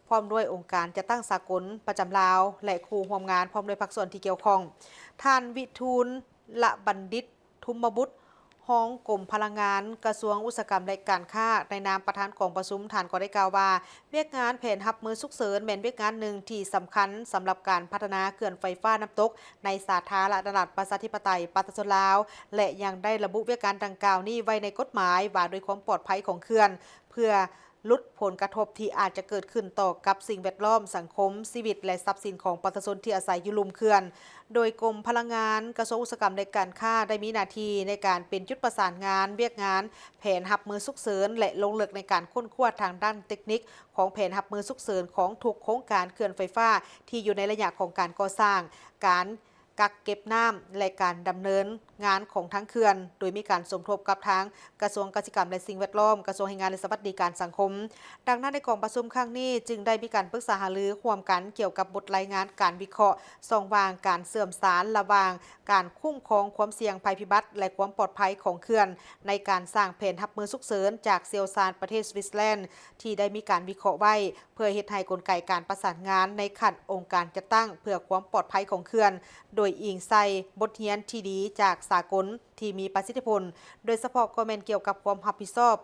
ພ້ອມດ້ວຍອົງການຈັດຕັ້ງສາກົນປະຈຳລາວ ແລະ ຄູ່ຮ່ວມງານ ພ້ອມດ້ວຍພາກສ່ວນທີ່ກ່ຽວຂ້ອງ. ທ່ານ ວິທູນ ລະບັນດິດ ທຸມມະບຸດ ຮອງກົມພະລັງງານ ກະຊວງອຸດສາຫະກຳ ແລະ ການຄ້າ ໃນນາມປະທານກອງປະຊຸມ, ທ່ານກໍໄດ້ກ່າວວ່າ ວຽກງານແຜນຮັບມືສຸກເສີນແມ່ນວຽກງານໜຶ່ງທີ່ສຳຄັນສຳລັບການພັດທະນາເຂື່ອນໄຟຟ້ານ້ຳຕົກໃນສາທາລະນະລັດປະຊາທິປະໄຕປະຊາຊົນລາວ ແລະ ຍັງໄດ້ລະບຸວຽກງານດັ່ງກ່າວນີ້ໄວ້ໃນກົດໝາຍວ່າດ້ວຍຄວາມປອດໄພຂອງເຂື່ອນ ເພື່ອ ຫຼຸດຜົນກະທົບທີ່ອາດຈະເກີດຂຶ້ນຕໍ່ກັບສິ່ງແວດລ້ອມ, ສັງຄົມ, ຊີວິດ ແລະ ຊັບສິນຂອງປະຊາຊົນທີ່ອາໄສຢູ່ລຸ່ມເຂື່ອນ. ໂດຍກົມພະລັງງານ, ກະຊວງອຸດສາຫະກຳ ແລະ ການຄ້າ ໄດ້ມີໜ້າທີ່ໃນການເປັນຈຸດປະສານງານວຽກງານແຜນຮັບມືສຸກເສີນ ແລະ ລົງເລິກໃນການຄົ້ນຄວ້າທາງດ້ານເຕັກນິກຂອງແຜນຮັບມືສຸກເສີນຂອງທຸກໂຄງການເຂື່ອນໄຟຟ້າທີ່ຢູ່ໃນໄລຍະຂອງການກໍ່ສ້າງ, ການ ກັກເກັບນ້ຳ ແລະ ການດຳເນີນງານຂອງທາງເຂື່ອນ, ໂດຍມີການສົມທົບກັບທາງກະຊວງກະສິກຳ ແລະ ສິ່ງແວດລ້ອມ, ກະຊວງແຮງງານ ແລະ ສະຫວັດດີການສັງຄົມ. ດັ່ງນັ້ນ, ໃນກອງປະຊຸມຄັ້ງນີ້ຈຶ່ງໄດ້ມີການປຶກສາຫາລືຮ່ວມກັນກ່ຽວກັບບົດລາຍງານການວິເຄາະຊ່ອງວ່າງການເຊື່ອມສານລະຫວ່າງການຄຸ້ມຄອງຄວາມສ່ຽງໄພພິບັດ ແລະ ຄວາມປອດໄພຂອງເຂື່ອນ ໃນການສ້າງແຜນຮັບມືສຸກເສີນຈາກຊ່ຽວຊານປະເທດສະວິດເຊີແລນ ທີ່ໄດ້ມີການວິເຄາະໄວ້ ເພື່ອເຮັດໃຫ້ກົນໄກການປະສານງານໃນຂັ້ນອົງການຈັດຕັ້ງເພື່ອຄວາມປອດໄພຂອງເຂື່ອນ ໂດຍອີງໃສ່ບົດຮຽນທີ່ດີຈາກສາກົນທີ່ມີປະສິດທິຜົນ, ໂດຍສະເພາະກໍແມ່ນກ່ຽວກັບຄວາມຮັບຜິດຊອບ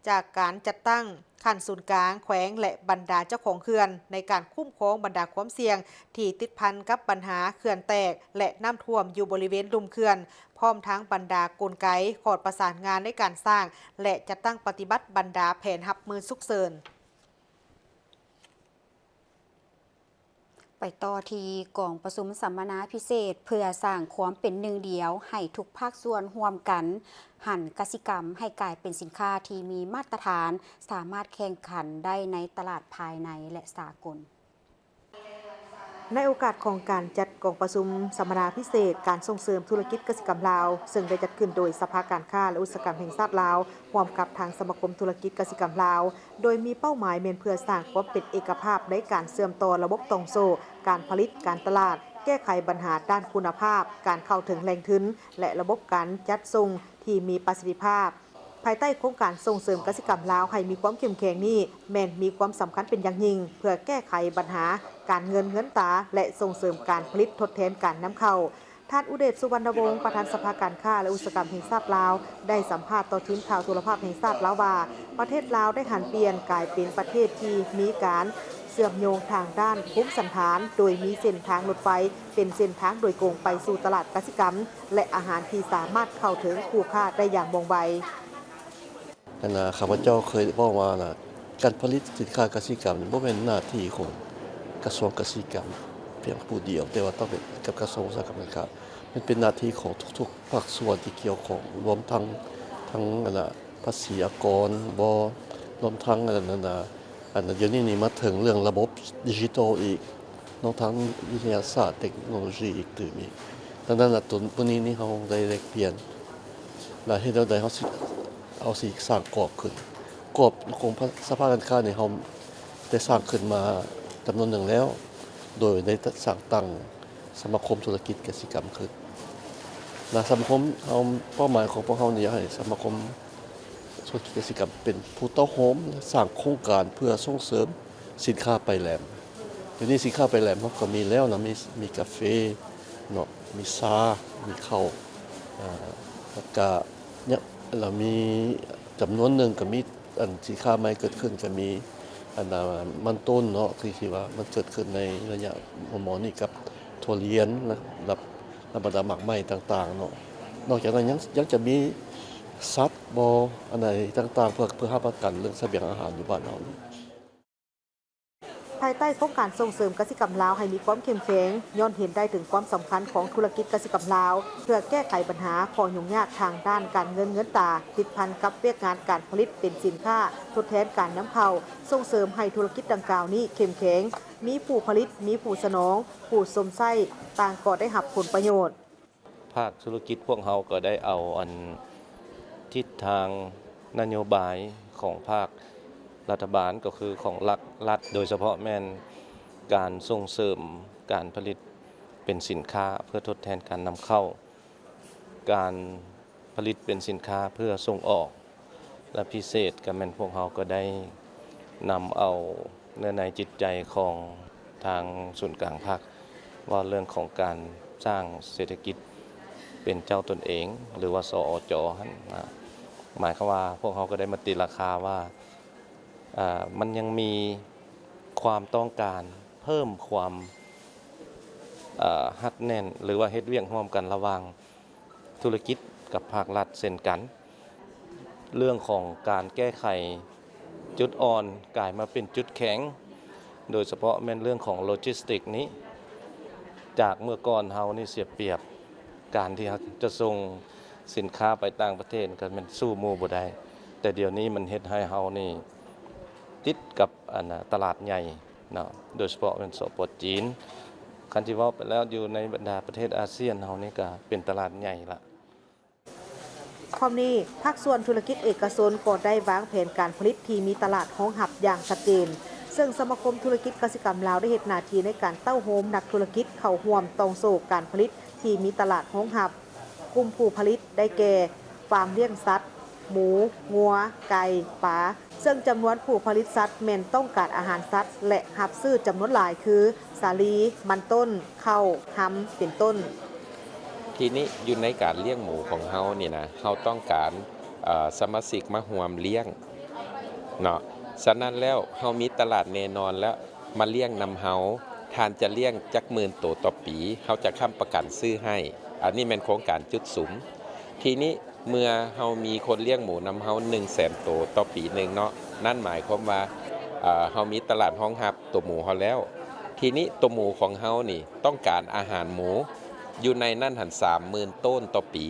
ຈາກການຈັດຕັ້ງຂັ້ນສູນກາງ, ແຂວງ ແລະ ບັນດາເຈົ້າຂອງເຂື່ອນ ໃນການຄຸ້ມຄອງບັນດາຄວາມສ່ຽງທີ່ຕິດພັນກັບບັນຫາເຂື່ອນແຕກ ແລະ ນ້ຳຖ້ວມຢູ່ບໍລິເວນລຸ່ມເຂື່ອນ, ພ້ອມທັງບັນດາກົນໄກຂອດປະສານງານໃນການສ້າງ ແລະ ຈັດຕັ້ງປະຕິບັດບັນດາແຜນຮັບມືສຸກເສີນ. ໄປຕໍ່ທີ່ກອງປະຊຸມສຳມະນາພິເສດ ເພື່ອສ້າງຄວາມເປັນໜຶ່ງດຽວໃຫ້ທຸກພາກສ່ວນຮ່ວມກັນຫັນກະສິກຳໃຫ້ກາຍເປັນສິນຄ້າທີ່ມີມາດຕະຖານ, ສາມາດແຂ່ງຂັນໄດ້ໃນຕະຫຼາດພາຍໃນ ແລະ ສາກົນ. ໃນໂອກາດຂອງການຈັດກອງປະຊຸມສຳມະນາພິເສດການສົ່ງເສີມທຸລະກິດກະສິກຳລາວ, ເຊິ່ງໄດ້ຈັດຂຶ້ນໂດຍສະພາການຄ້າ ແລະ ອຸດສາຫະກຳແຫ່ງຊາດລາວ, ຮ່ວມກັບທາງສະມາຄົມທຸລະກິດກະສິກຳລາວ, ໂດຍມີເປົ້າໝາຍແມ່ນເພື່ອສ້າງຄວາມເປັນເອກະພາບໃນການເຊື່ອມຕໍ່ລະບົບຕ່ອງໂສ້ ການຜະລິດ, ການຕະຫຼາດ, ແກ້ໄຂບັນຫາດ້ານຄຸນນະພາບ, ການເຂົ້າເຖິງແຫຼ່ງທຶນ ແລະ ລະບົບການຈັດສົ່ງທີ່ມີປະສິດທິພາບ. ພາຍໃຕ້ໂຄງການສົ່ງເສີມກະສິກຳລາວໃຫ້ມີຄວາມເຂັ້ມແຂງນີ້ ແມ່ນມີຄວາມສຳຄັນເປັນຢ່າງຍິ່ງ ເພື່ອແກ້ໄຂບັນຫາການເງິນເງິນຕາ ແລະ ສົ່ງເສີມການຜະລິດທົດແທນການນຳເຂົ້າ. ທ່ານ ອຸເດດ ສຸວັນນະວົງ ປະທານສະພາການຄ້າ ແລະ ອຸດສາຫະກຳແຫ່ງຊາດລາວ ໄດ້ສຳພາດຕໍ່ທີມຂ່າວໂທລະພາບແຫ່ງຊາດລາວວ່າ ປະເທດລາວໄດ້ຫັນປ່ຽນກາຍເປັນປະເທດທີ່ມີການເຊື່ອມໂຍງທາງດ້ານພູມສັນຖານ, ໂດຍມີເສັ້ນທາງລົດໄຟເປັນເສັ້ນທາງໂດຍກົງໄປສູ່ຕະຫຼາດກະສິກຳ ແລະ ອາຫານທີ່ສາມາດເຂົ້າເຖິງຜູ້ຄ້າໄດ້ຢ່າງວ່ອງໄວ. ອັນນ່າ ຂ້າພະເຈົ້າເຄີຍເວົ້າມານະ ການຜະລິດສິນຄ້າກະສິກຳນີ້ບໍ່ແມ່ນໜ້າທີ່ຂອງກະຊວງກະສິກຳພຽງຜູ້ດຽວ, ແຕ່ວ່າຕ້ອງເປັນກັບກະຊວງອຸດສາຫະກຳການຄ້າ. ມັນເປັນໜ້າທີ່ຂອງທຸກໆພາກສ່ວນທີ່ກ່ຽວຂ້ອງ, ລວມທັງ ທັງ ອັນນ່າ ພາສີອາກອນບໍ, ລວມທັງ ອັນນັ້ນ ອັນນ່າ ອ ດຽວນີ້ນີ້ມາເຖິງເລື່ອງລະບົບດິຈິຕອລອີກເນາະ ທາງວິທະຍາສາດເຕັກໂນໂລຊີອີກຕື່ມອີກ. ດັ່ງນັ້ນລະ ໂຕມື້ນີ້ນີ້ເຮົາໄດ້ແລກປ່ຽນ ແລະ ເຮັດແນວໃດເຮົາຊິ ເຮົາຊິສ້າງກອບຂຶ້ນ. ກອບຂອງສະພາການຄ້ານີ້ເຮົາໄດ້ສ້າງຂຶ້ນມາຈຳນວນໜຶ່ງແລ້ວ ໂດຍໄດ້ສ້າງຕັ້ງ ສະມາຄົມທຸລະກິດກະສິກຳຂຶ້ນ ແລະ ສະມາຄົມເຮົາ ເປົ້າໝາຍຂອງພວກເຮົານີ້ ຢາກໃຫ້ສະມາຄົມທຸລະກິດກະສິກຳເປັນຜູ້ເຕົ້າໂຮມ ແລະ ສ້າງໂຄງການເພື່ອສົ່ງເສີມສິນຄ້າໄປແຫຼມ. ດຽວນີ້ສິນຄ້າໄປແຫຼມເຮົາກໍມີແລ້ວນະ ມີ ມີກາເຟເນາະ ມີຊາ ມີເຂົ້າ ອາ ແລ້ວກະຍະ ແລ້ວມີຈຳນວນໜຶ່ງກໍມີ ອັນສິນຄ້າໃໝ່ເກີດຂຶ້ນກໍມີ ອັນນາ ມັນຕົ້ນເນາະ ທີ່ ທີ່ວ່າມັນເກີດຂຶ້ນໃນໄລຍະມໍ່ໆນີ້ ກັບຖົ່ວລຽນ ແລະ ແລະ ບັນດາໝາກໄມ້ຕ່າງໆເນາະ. ນອກຈາກນັ້ນຍັງ ຍັງຈະມີສັດບໍ່ ອັນໃດຕ່າງໆ ເພື່ອ ເພື່ອຮັບປະກັນເລື່ອງສະບຽງອາຫານຢູ່ບ້ານເຮົານີ້. ພາຍໃຕ້ໂຄງການສົ່ງເສີມກະສິກຳລາວໃຫ້ມີຄວາມເຂັ້ມແຂງ ຍ້ອນເຫັນໄດ້ເຖິງຄວາມສຳຄັນຂອງທຸລະກິດກະສິກຳລາວ ເພື່ອແກ້ໄຂບັນຫາຂໍ້ຫຍຸ້ງຍາກທາງດ້ານການເງິນເງິນຕາ ຕິດພັນກັບວຽກງານການຜະລິດເປັນສິນຄ້າທົດແທນການນຳເຂົ້າ, ສົ່ງເສີມໃຫ້ທຸລະກິດດັ່ງກ່າວນີ້ເຂັ້ມແຂງ, ມີຜູ້ຜະລິດ, ມີຜູ້ສະໜອງ, ຜູ້ຊົມໃຊ້ ຕ່າງກໍໄດ້ຮັບຜົນປະໂຫຍດ. ພາກທຸລະກິດພວກເຮົາກໍໄດ້ເອົາອັນທິດທາງນະໂຍບາຍຂອງພາກລັດຖະບານ ກໍຄືຂອງລັດ ລັດ ໂດຍສະເພາະແມ່ນການສົ່ງເສີມການຜະລິດເປັນສິນຄ້າເພື່ອທົດແທນການນຳເຂົ້າ, ການຜະລິດເປັນສິນຄ້າເພື່ອສົ່ງອອກ. ແລະ ພິເສດກໍແມ່ນພວກເຮົາກໍໄດ້ນຳເອົາເນື້ອໃນຈິດໃຈຂອງທາງສູນກາງພັກ ເວົ້າເລື່ອງຂອງການສ້າງເສດຖະກິດເປັນເຈົ້າຕົນເອງ ຫຼືວ່າ ສອຈ ຫັ້ນນະ. ໝາຍຄວາມວ່າພວກເຮົາກໍໄດ້ມະຕິລາຄາວ່າ ອາ ມັນຍັງມີຄວາມຕ້ອງການເພີ່ມຄວາມ ອາ ຮັດແໜ້ນ ຫຼືວ່າເຮັດວຽກຮ່ວມກັນລະຫວ່າງ ທຸລະກິດກັບພາກລັດເຊັ່ນກັນ. ເລື່ອງຂອງການແກ້ໄຂຈຸດອ່ອນກາຍມາເປັນຈຸດແຂງ ໂດຍສະເພາະແມ່ນເລື່ອງຂອງໂລຈິສຕິກນີ້ ຈາກເມື່ອກ່ອນເຮົານີ້ເສຍປຽບ ການທີ່ເຮົາຈະສົ່ງສິນຄ້າໄປຕ່າງປະເທດກໍແມ່ນສູ້ໝູ່ບໍ່ໄດ້ ແຕ່ດຽວນີ້ມັນເຮັດໃຫ້ເຮົານີ້ຕິດກັບ ອັນນາ ຕະຫຼາດໃຫຍ່ ເນາະ ໂດຍສະເພາະແມ່ນ ສປ ຈີນ. ຄັນຊິເວົ້າໄປແລ້ວ ຢູ່ໃນບັນດາປະເທດອາຊຽນເຮົານີ້ກະເປັນຕະຫຼາດໃຫຍ່ລະ. ພ້ອມນີ້ ພາກສ່ວນທຸລະກິດເອກະຊົນກໍໄດ້ວາງແຜນການຜະລິດທີ່ມີຕະຫຼາດຮອງຮັບຢ່າງຊັດເຈນ, ເຊິ່ງສະມາຄົມທຸລະກິດກະສິກຳລາວໄດ້ເຮັດໜ້າທີ່ໃນການເຕົ້າໂຮມນັກທຸລະກິດເຂົ້າຮ່ວມຕ່ອງໂສ້ການຜະລິດທີ່ມີຕະຫຼາດຮອງຮັບ. ກຸ່ມຜູ້ຜະລິດໄດ້ແກ່ ຟາມລ້ຽງສັດ, ໝູ, ງົວ, ໄກ່, ປາ, ເຊິ່ງຈຳນວນຜູ້ຜະລິດສັດແມ່ນຕ້ອງການອາຫານສັດ ແລະ ຮັບຊື້ຈຳນວນຫຼາຍຄື ສາລີ, ມັນຕົ້ນ, ເຂົ້າ, ຮຳ ເປັນຕົ້ນ. ທີນີ້ຢູ່ໃນການລ້ຽງໝູຂອງເຮົານີ້ນະ ເຮົາຕ້ອງການ ເອີ ສະມາຊິກມາຮ່ວມລ້ຽງເນາະ. ສະນັ້ນແລ້ວ ເຮົາມີຕະຫຼາດແນ່ນອນແລ້ວ ມາລ້ຽງນຳເຮົາ, ທ່ານຈະລ້ຽງຈັກໝື່ນໂຕຕໍ່ປີ ເຮົາຈະຄ້ຳປະກັນຊື້ໃຫ້. ອັນນີ້ແມ່ນໂຄງການຈຸດສຸມ. ທີນີ້ເມື່ອເຮົາມີຄົນລ້ຽງໝູນຳເຮົາໜຶ່ງແສນໂຕຕໍ່ປີໜຶ່ງເນາະ, ນັ້ນໝາຍຄວາມວ່າ ເອີ ເຮົາມີຕະຫຼາດຮອງຮັບໂຕໝູເຮົາແລ້ວ. ທີນີ້ໂຕໝູຂອງເຮົານີ້ຕ້ອງການອາຫານໝູ ຢູ່ໃນນັ້ນຫັ້ນສາມໝື່ນໂຕນຕໍ່ປີ.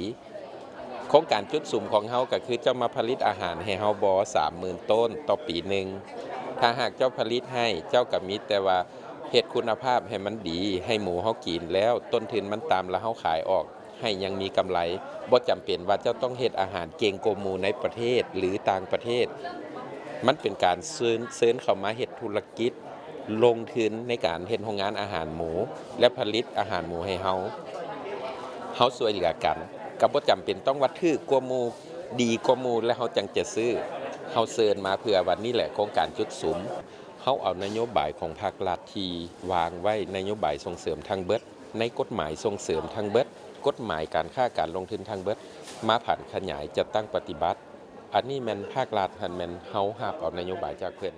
ໂຄງການຈຸດສຸມຂອງເຮົາກໍຄືເຈົ້າມາຜະລິດອາຫານໃຫ້ເຮົາບໍ ສາມໝື່ນໂຕນຕໍ່ປີໜຶ່ງ. ຖ້າຫາກເຈົ້າຜະລິດໃຫ້ ເຈົ້າກໍມີແຕ່ວ່າເຮັດຄຸນນະພາບໃຫ້ມັນດີ ໃຫ້ໝູເຮົາກິນແລ້ວ ຕົ້ນທຶນມັນຕ່ຳ ແລ້ວເຮົາຂາຍອອກ ໃຫ້ຍັງມີກຳໄລ. ບໍ່ຈຳເປັນວ່າເຈົ້າຕ້ອງເຮັດອາຫານເກັ່ງກວ່າໝູໃນປະເທດ ຫຼື ຕ່າງປະເທດ. ມັນເປັນການເຊີນ ເຊີນເຂົ້າມາເຮັດທຸລະກິດ ລົງທຶນໃນການເຮັດໂຮງງານອາຫານໝູ ແລະ ຜະລິດອາຫານໝູໃຫ້ເຮົາ. ເຮົາຊ່ວຍເຫຼືອກັນ ກໍບໍ່ຈຳເປັນຕ້ອງວ່າຖືກກວ່າໝູ ດີກວ່າໝູ ແລ້ວເຮົາຈັ່ງຈະຊື້. ເຮົາເຊີນມາເພື່ອວ່ານີ້ແຫຼະໂຄງການຈຸດສຸມ. ເຮົາເອົານະໂຍບາຍຂອງພາກລັດທີ່ວາງໄວ້, ນະໂຍບາຍສົ່ງເສີມທັງເບິດ ໃນກົດໝາຍສົ່ງເສີມທັງເບິດ, ກົດໝາຍການຄ້າການລົງທຶນທັງເບິດ ມາຜັນຂະຫຍາຍຈັດຕັ້ງປະຕິບັດ. ອັນນີ້ແມ່ນພາກລັດຫັ້ນແມ່ນເຮົາຮັບເອົານະໂຍບາຍຈາກເພິ່ນ.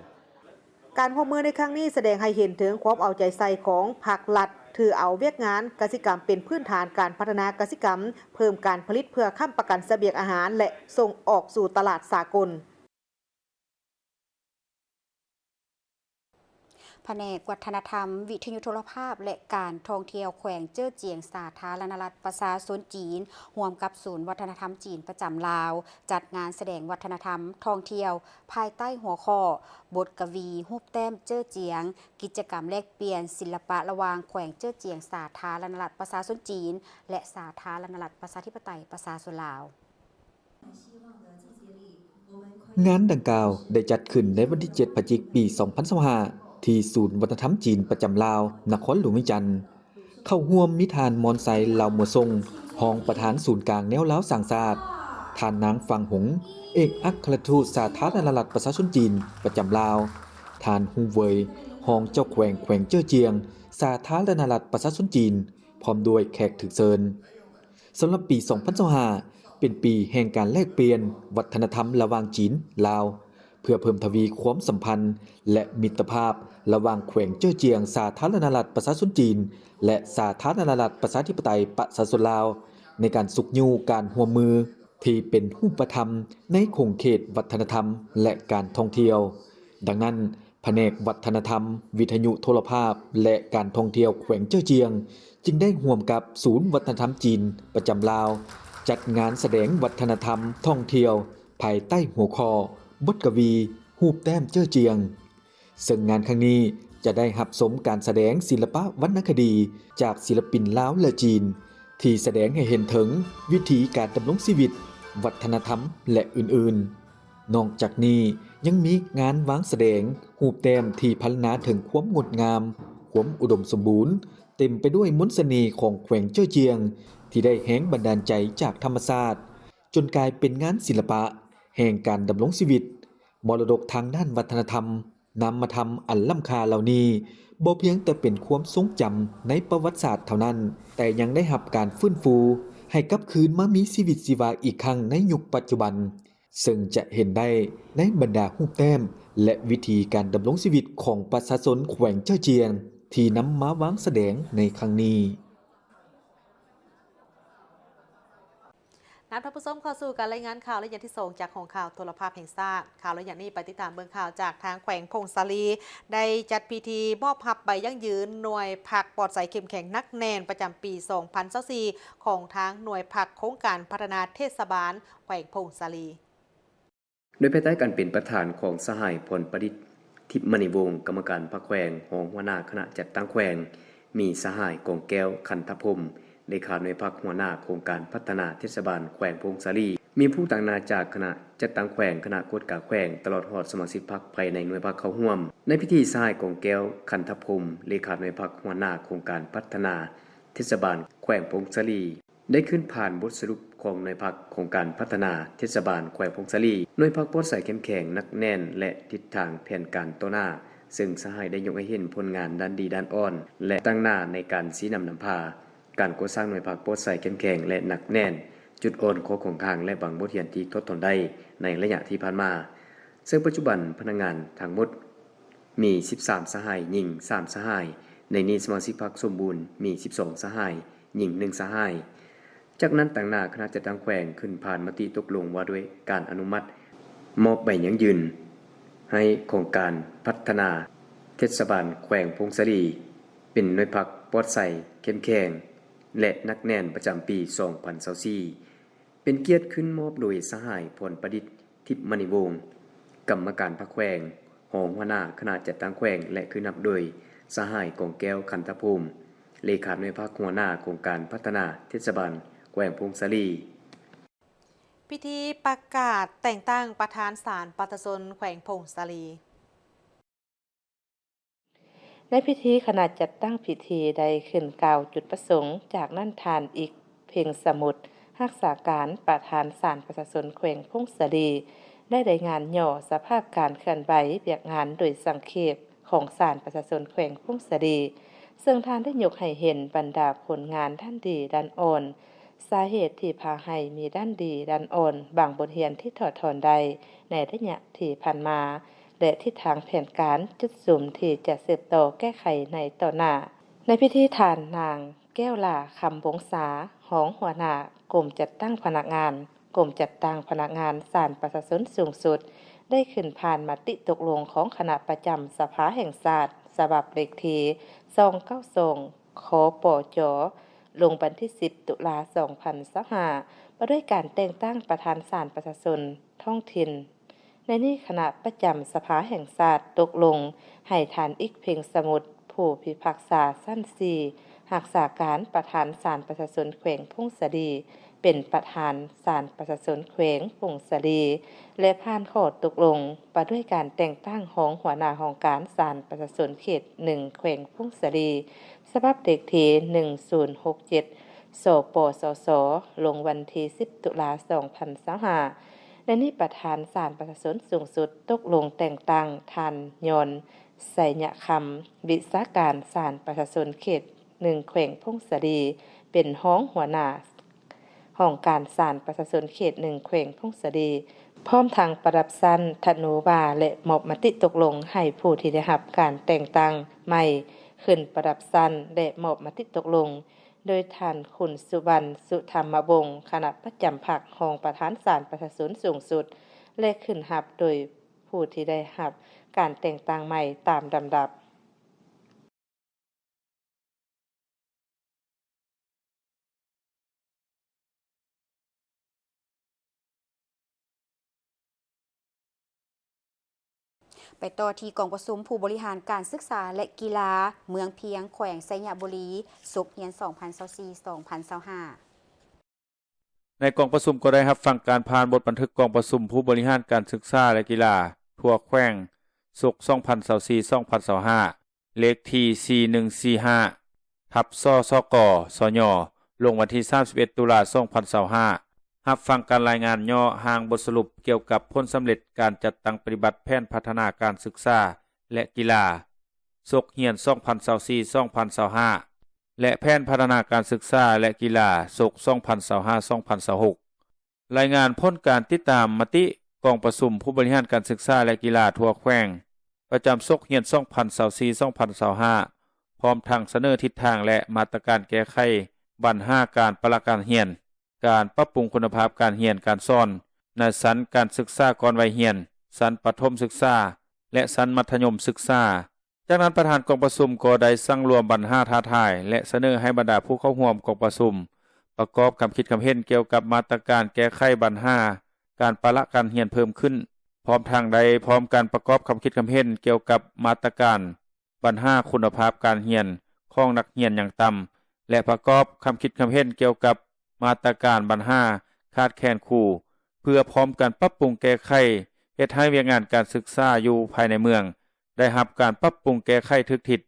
ການຮ່ວມມືໃນຄັ້ງນີ້ສະແດງໃຫ້ເຫັນເຖິງຄວາມເອົາໃຈໃສ່ຂອງພາກລັດ ຖືເອົາວຽກງານກະສິກຳເປັນພື້ນຖານການພັດທະນາກະສິກຳ, ເພີ່ມການຜະລິດເພື່ອຄ້ຳປະກັນສະບຽງອາຫານ ແລະ ສົ່ງອອກສູ່ຕະຫຼາດສາກົນ. ພະແນກວັດທະນະທຳ, ວິທະຍຸໂທລະພາບ ແລະ ການທ່ອງທ່ຽວແຂວງເຈີ້ອຈຽງ ສາທາລະນະລັດປະຊາຊົນຈີນ ຮ່ວມກັບສູນວັດທະນະທຳຈີນປະຈຳລາວ ຈັດງານສະແດງວັດທະນະທຳທ່ອງທ່ຽວ ພາຍໃຕ້ຫົວຂໍ້ ບົດກະວີຮູບແຕ້ມເຈີ້ອຈຽງ, ກິດຈະກຳແລກປ່ຽນສິລະປະລະຫວ່າງແຂວງເຈີ້ອຈຽງ ສາທາລະນະລັດປະຊາຊົນຈີນ ແລະ ສາທາລະນະລັດປະຊາທິປະໄຕປະຊາຊົນລາວ. ງານດັ່ງກ່າວໄດ້ຈັດຂຶ້ນໃນວັນທີເຈັດ ພະຈິກ ປີສອງພັນຊາວຫ້າ ທີ່ສູນວັດທະນະທຳຈີນປະຈຳລາວ ນະຄອນຫຼວງວຽງຈັນ. ເຂົ້າຮ່ວມມີທ່ານ ມອນໄຊ ລາວມົວຊົງ ຮອງປະທານສູນກາງແນວລາວສ້າງຊາດ, ທ່ານນາງ ຟາງຫົງ ເອກອັກຄະລັດທູດສາທາລະນະລັດປະຊາຊົນຈີນປະຈຳລາວ, ທ່ານ ຮູເຫວີຍ ຮອງເຈົ້າແຂວງແຂວງເຈີ້ອຈຽງ ສາທາລະນະລັດປະຊາຊົນຈີນ ພ້ອມດ້ວຍແຂກຖືກເຊີນ. ສຳລັບປີສອງພັນຊາວຫ້າ ເປັນປີແຫ່ງການແລກປ່ຽນວັດທະນະທຳລະຫວ່າງຈີນ-ລາວ ເພື່ອເພີ່ມທະວີຄວາມສຳພັນ ແລະ ມິດຕະພາບລະຫວ່າງແຂວງເຈີ້ອຈຽງ ສາທາລະນະລັດປະຊາຊົນຈີນ ແລະ ສາທາລະນະລັດປະຊາທິປະໄຕປະຊາຊົນລາວ ໃນການຊຸກຍູ້ການຮ່ວມມືທີ່ເປັນຮູບປະທຳໃນຂົງເຂດວັດທະນະທຳ ແລະ ການທ່ອງທ່ຽວ. ດັ່ງນັ້ນ, ພະແນກວັດທະນະທຳ, ວິທະຍຸໂທລະພາບ ແລະ ການທ່ອງທ່ຽວແຂວງເຈີ້ອຈຽງ ຈຶ່ງໄດ້ຮ່ວມກັບສູນວັດທະນະທຳຈີນປະຈຳລາວ ຈັດງານສະແດງວັດທະນະທຳທ່ອງທ່ຽວ ພາຍໃຕ້ຫົວຂໍ້ ບົດກະວີຮູບແຕ້ມເຈີ້ອຈຽງ. ເຊິ່ງງານຄັ້ງນີ້ຈະໄດ້ຮັບຊົມການສະແດງສິລະປະວັນນະຄະດີຈາກສິລະປິນລາວ ແລະ ຈີນ ທີ່ສະແດງໃຫ້ເຫັນເຖິງວິຖີການດຳລົງຊີວິດ, ວັດທະນະທຳ ແລະ ອື່ນໆ. ນອກຈາກນີ້ຍັງມີງານວາງສະແດງຮູບແຕ້ມທີ່ພັນລານາເຖິງຄວາມງົດງາມ, ຄວາມອຸດົມສົມບູນ, ເຕັມໄປດ້ວຍມົນສະເໜ່ຂອງແຂວງເຈີ້ອຈຽງ ທີ່ໄດ້ແຮງບັນດານໃຈຈາກທຳມະຊາດ ຈົນກາຍເປັນງານສິລະປະແຫ່ງການດຳລົງຊີວິດ. ມໍລະດົກທາງດ້ານວັດທະນະທຳ, ນາມມະທຳອັນລ້ຳຄ່າເຫຼົ່ານີ້ ບໍ່ພຽງແຕ່ເປັນຄວາມຊົງຈຳໃນປະຫວັດສາດເທົ່ານັ້ນ, ແຕ່ຍັງໄດ້ຮັບການຟື້ນຟູໃຫ້ກັບຄືນມາມີຊີວິດຊີວາອີກຄັ້ງໃນຍຸກປັດຈຸບັນ. ເຊິ່ງຈະເຫັນໄດ້ໃນບັນດາຮູບແຕ້ມ ແລະ ວິທີການດຳລົງຊີວິດຂອງປະຊາຊົນແຂວງເຈີ້ອຈຽງ ທີ່ນຳມາວາງສະແດງໃນຄັ້ງນີ້. ນຳທ່ານຜູ້ຊົມເຂົ້າສູ່ການລາຍງານຂ່າວໄລຍະທີສອງ ຈາກຫ້ອງຂ່າວໂທລະພາບແຫ່ງຊາດ. ຂ່າວໄລຍະນີ້ໄປຕິດຕາມເບິ່ງຂ່າວຈາກທາງແຂວງຜົ້ງສາລີ ໄດ້ຈັດພິທີມອບຮັບໃບຢັ້ງຢືນໜ່ວຍພັກປອດໃສເຂັ້ມແຂງໜັກແໜ້ນປະຈຳປີສອງພັນຊາວສີ່ ຂອງທາງໜ່ວຍພັກໂຄງການພັດທະນາເທດສະບານແຂວງຜົ້ງສາລີ. ໂດຍພາຍໃຕ້ການເປັນປະທານຂອງສະຫາຍ ພອນປະດິດ ທິບມະນີວົງ ກຳມະການພັກແຂວງ, ຮອງຫົວໜ້າຄະນະຈັດຕັ້ງແຂວງ, ມີສະຫາຍ ກອງແກ້ວ ຄັນທະພົມ ເລຂາໜ່ວຍພັກ, ຫົວໜ້າໂຄງການພັດທະນາເທດສະບານແຂວງຜົ້ງສາລີ, ມີຜູ້ຕາງໜ້າຈາກຄະນະຈັດຕັ້ງແຂວງ, ຄະນະກວດກາແຂວງ ຕະຫຼອດຮອດສະມາຊິກພັກພາຍໃນໜ່ວຍພັກເຂົ້າຮ່ວມ. ໃນພິທີ, ສະຫາຍ ກອງແກ້ວ ຄັນທະພົມ ເລຂາໜ່ວຍພັກ, ຫົວໜ້າໂຄງການພັດທະນາເທດສະບານແຂວງຜົ້ງສາລີ ໄດ້ຂຶ້ນຜ່ານບົດສະຫຼຸບຂອງໜ່ວຍພັກໂຄງການພັດທະນາເທດສະບານແຂວງຜົ້ງສາລີ, ໜ່ວຍພັກປອດໃສເຂັ້ມແຂງໜັກແໜ້ນ ແລະ ທິດທາງແຜນການຕໍ່ໜ້າ, ເຊິ່ງສະຫາຍໄດ້ຍົກໃຫ້ເຫັນຜົນງານດ້ານດີດ້ານອ່ອນ ແລະ ຕາງໜ້າໃນການຊີ້ນຳນຳພາການກໍ່ສ້າງໜ່ວຍພັກປອດໃສເຂັ້ມແຂງ ແລະ ໜັກແໜ້ນ, ຈຸດອ່ອນ, ຂໍ້ຄົງຄ້າງ ແລະ ບາງບົດຮຽນທີ່ຖອດຖອນໄດ້ໃນໄລຍະທີ່ຜ່ານມາ. ເຊິ່ງປັດຈຸບັນພະນັກງານທັງໝົດ ມີສິບສາມສະຫາຍ, ຍິງສາມສະຫາຍ, ໃນນີ້ສະມາຊິກພັກສົມບູນມີສິບສອງສະຫາຍ, ຍິງໜຶ່ງສະຫາຍ. ຈາກນັ້ນ, ຕາງໜ້າຄະນະຈັດຕັ້ງແຂວງຂຶ້ນຜ່ານມະຕິຕົກລົງວ່າດ້ວຍການອະນຸມັດມອບໃບຢັ້ງຢືນໃຫ້ໂຄງການພັດທະນາເທດສະບານແຂວງຜົ້ງສາລີ ເປັນໜ່ວຍພັກປອດໃສ, ເຂັ້ມແຂງ ແລະ ໜັກແໜ້ນປະຈຳປີສອງພັນຊາວສີ່. ເປັນກຽດຂຶ້ນມອບໂດຍສະຫາຍ ພອນປະດິດ ທິບມະນີວົງ ກຳມະການພັກແຂວງ, ຮອງຫົວໜ້າຄະນະຈັດຕັ້ງແຂວງ ແລະ ຂຶ້ນຮັບໂດຍສະຫາຍ ກອງແກ້ວ ຄັນທະພົມ ເລຂາໜ່ວຍພັກ, ຫົວໜ້າໂຄງການພັດທະນາເທດສະບານແຂວງຜົ້ງສາລີ. ພິທີປະກາດແຕ່ງຕັ້ງປະທານສານປະຊາຊົນແຂວງຜົ້ງສາລີ. ໃນພິທີ, ຄະນະຈັດຕັ້ງພິທີໄດ້ຂຶ້ນກ່າວຈຸດປະສົງ, ຈາກນັ້ນທ່ານ ອິກ ເພັງສະໝຸດ ຮັກສາການປະທານສານປະຊາຊົນແຂວງຜົ້ງສາລີ ໄດ້ລາຍງານຫຍໍ້ສະພາບການເຄື່ອນໄຫວວຽກງານໂດຍສັງເຂບຂອງສານປະຊາຊົນແຂວງຜົ້ງສາລີ, ເຊິ່ງທ່ານໄດ້ຍົກໃຫ້ເຫັນບັນດາຜົນງານດ້ານດີດ້ານອ່ອນ, ສາເຫດທີ່ພາໃຫ້ມີດ້ານດີດ້ານອ່ອນ, ບາງບົດຮຽນທີ່ຖອດຖອນໄດ້ໃນໄລຍະທີ່ຜ່ານມາ ແລະ ທິດທາງແຜນການຈຸດສຸມທີ່ຈະສືບຕໍ່ແກ້ໄຂໃນຕໍ່ໜ້າ. ໃນພິທີ, ທ່ານນາງ ແກ້ວຫຼ້າ ຄຳວົງສາ ຮອງຫົວໜ້າກົມຈັດຕັ້ງພະນັກງານ, ກົມຈັດຕັ້ງພະນັກງານສານປະຊາຊົນສູງສຸດ ໄດ້ຂຶ້ນຜ່ານມະຕິຕົກລົງຂອງຄະນະປະຈຳສະພາແຫ່ງຊາດ ສະບັບເລກທີສອງເກົ້າສອງ ຄປຈ ລົງວັນທີສິບ ຕຸລາ ສອງພັນຊາວຫ້າ ວ່າດ້ວຍການແຕ່ງຕັ້ງປະທານສານປະຊາຊົນທ້ອງຖິ່ນ. ໃນນີ້ຄະນະປະຈຳສະພາແຫ່ງຊາດຕົກລົງໃຫ້ທ່ານ ອິກ ເພັງສະໝຸດ ຜູ້ພິພາກສາຊັ້ນສີ່ ຮັກສາການປະທານສານປະຊາຊົນແຂວງຜົ້ງສາລີ ເປັນປະທານສານປະຊາຊົນແຂວງຜົ້ງສາລີ ແລະ ຜ່ານຂໍ້ຕົກລົງວ່າດ້ວຍການແຕ່ງຕັ້ງຮອງຫົວໜ້າຫ້ອງການສານປະຊາຊົນເຂດໜຶ່ງ ແຂວງຜົ້ງສາລີ ສະບັບເລກທີໜຶ່ງສູນຫົກເຈັດ ສປສສ ລົງວັນທີສິບ ຕຸລາ ສອງພັນຊາວຫ້າ ໃນນີ້ປະທານສານປະຊາຊົນສູງສຸດຕົກລົງແຕ່ງຕັ້ງທ່ານ ຍອນ ໄຊຍະຄຳ ວິຊາການສານປະຊາຊົນເຂດໜຶ່ງ ແຂວງຜົ້ງສາລີ ເປັນຮອງຫົວໜ້າຫ້ອງການສານປະຊາຊົນເຂດໜຶ່ງ ແຂວງຜົ້ງສາລີ ພ້ອມທັງປະດັບຊັ້ນທະນູບາ ແລະ ມອບມະຕິຕົກລົງໃຫ້ຜູ້ທີ່ໄດ້ຮັບການແຕ່ງຕັ້ງໃໝ່ຂຶ້ນປະດັບຊັ້ນ ແລະ ມອບມະຕິຕົກລົງ ໂດຍທ່ານ ຄຸນ ສຸວັນ ສຸທຳມະວົງ ຄະນະປະຈຳພັກ ຮອງປະທານສານປະຊາຊົນສູງສຸດ ແລະ ຂຶ້ນຮັບໂດຍຜູ້ທີ່ໄດ້ຮັບການແຕ່ງຕັ້ງໃໝ່ຕາມລຳດັບ. ໄປຕໍ່ທີ່ກອງປະຊຸມຜູ້ບໍລິຫານການສຶກສາ ແລະ ກິລາ ເມືອງພຽງ ແຂວງໄຊຍະບູລີ ສົກຮຽນສອງພັນຊາວສີ່ ສອງພັນຊາວຫ້າ. ໃນກອງປະຊຸມກໍໄດ້ຮັບຟັງການຜ່ານບົດບັນທຶກກອງປະຊຸມຜູ້ບໍລິຫານການສຶກສາ ແລະ ກິລາທົ່ວແຂວງ ສົກສອງພັນຊາວສີ່ ສອງພັນຊາວຫ້າ ເລກທີສີ່ໜຶ່ງສີ່ຫ້າ ທັບ ສສກ ສຍ ລົງວັນທີສາມສິບເອັດ ຕຸລາ ສອງພັນຊາວຫ້າ ຮັບຟັງການລາຍງານຫຍໍ້ຮ່າງບົດສະຫຼຸບກ່ຽວກັບຜົນສຳເລັດການຈັດຕັ້ງປະຕິບັດແຜນພັດທະນາການສຶກສາ ແລະ ກິລາ ສົກຮຽນສອງພັນຊາວສີ່ ສອງພັນຊາວຫ້າ ແລະ ແຜນພັດທະນາການສຶກສາ ແລະ ກິລາ ສົກສອງພັນຊາວຫ້າ ສອງພັນຊາວຫົກ. ລາຍງານຜົນການຕິດຕາມມະຕິກອງປະຊຸມຜູ້ບໍລິຫານການສຶກສາ ແລະ ກິລາທົ່ວແຂວງ ປະຈຳສົກຮຽນສອງພັນຊາວສີ່ ສອງພັນຊາວຫ້າ ພ້ອມທັງສະເໜີທິດທາງ ແລະ ມາດຕະການແກ້ໄຂບັນຫາການປະລະການຮຽນ, ການປັບປຸງຄຸນນະພາບການຮຽນການສອນໃນຊັ້ນການສຶກສາກ່ອນໄວຮຽນ, ຊັ້ນປະຖົມສຶກສາ ແລະ ຊັ້ນມັດທະຍົມສຶກສາ. ຈາກນັ້ນ ປະທານກອງປະຊຸມກໍໄດ້ສັງລວມບັນຫາທ້າທາຍ ແລະ ສະເໜີໃຫ້ບັນດາຜູ້ເຂົ້າຮ່ວມກອງປະຊຸມປະກອບຄຳຄິດຄຳເຫັນກ່ຽວກັບມາດຕະການແກ້ໄຂບັນຫາການປະລະການຮຽນເພີ່ມຂຶ້ນ, ພ້ອມທັງໄດ້ພ້ອມກັນປະກອບຄຳຄິດຄຳເຫັນກ່ຽວກັບມາດຕະການບັນຫາຄຸນນະພາບການຮຽນຂອງນັກຮຽນຍັງຕ່ຳ ແລະ ປະກອບຄຳຄິດຄຳເຫັນກ່ຽວກັບມາດຕະການບັນຫາຂາດແຄນຄູ ເພື່ອພ້ອມກັນປັບປຸງແກ້ໄຂ ເຮັດໃຫ້ວຽກງານການສຶກສາຢູ່ພາຍໃນເມືອງ ໄດ້ຮັບການປັບປຸງແກ້ໄຂຖືກທິດ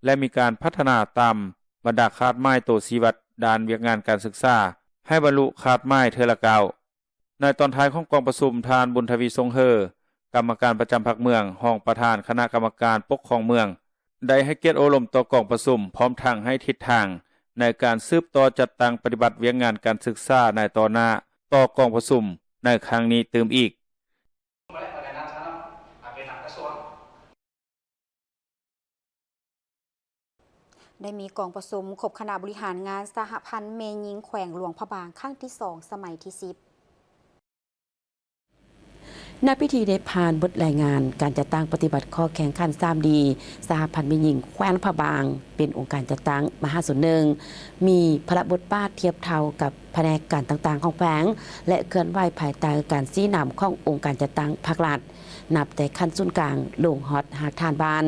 ແລະ ມີການພັດທະນາຕາມບັນດາຄາດໝາຍໂຕຊີ້ວັດດ້ານວຽກງານການສຶກສາ ໃຫ້ບັນລຸຄາດໝາຍເທື່ອລະກ້າວ. ໃນຕອນທ້າຍຂອງກອງປະຊຸມ, ທ່ານ ບຸນທະວີ ຊົງເຮີ ກຳມະການປະຈຳພັກເມືອງ, ຮອງປະທານຄະນະກຳມະການປົກຄອງເມືອງ ໄດ້ໃຫ້ກຽດໂອ້ລົມຕໍ່ກອງປະຊຸມ, ພ້ອມທັງໃຫ້ທິດທາງໃນການສືບຕໍ່ຈັດຕັ້ງປະຕິບັດວຽກງານການສຶກສາໃນຕໍ່ໜ້າຕໍ່ກອງປະຊຸມໃນຄັ້ງນີ້ຕື່ມອີກ. ໄດ້ມີກອງປະຊຸມຄົບຄະນະບໍລິຫານງານສະຫະພັນແມ່ຍິງແຂວງຫຼວງພະບາງ ຄັ້ງທີສອງ ສະໄໝທີສິບ. ໃນພິທີໄດ້ຜ່ານບົດລາຍງານການຈັດຕັ້ງປະຕິບັດຂໍ້ແຂ່ງຂັນສາມດີ ສະຫະພັນແມ່ຍິງແຂວງພະບາງ ເປັນອົງການຈັດຕັ້ງມະຫາຊົນໜຶ່ງ ມີພາລະບົດບາດທຽບເທົ່າກັບ ພະແນກການຕ່າງໆຂອງແຂວງ ແລະ ເຄື່ອນໄຫວພາຍໃຕ້ການຊີ້ນຳຂອງອົງການຈັດຕັ້ງພາກລັດ ນັບແຕ່ຂັ້ນສູນກາງລົງຮອດຮາກຖານບ້ານ.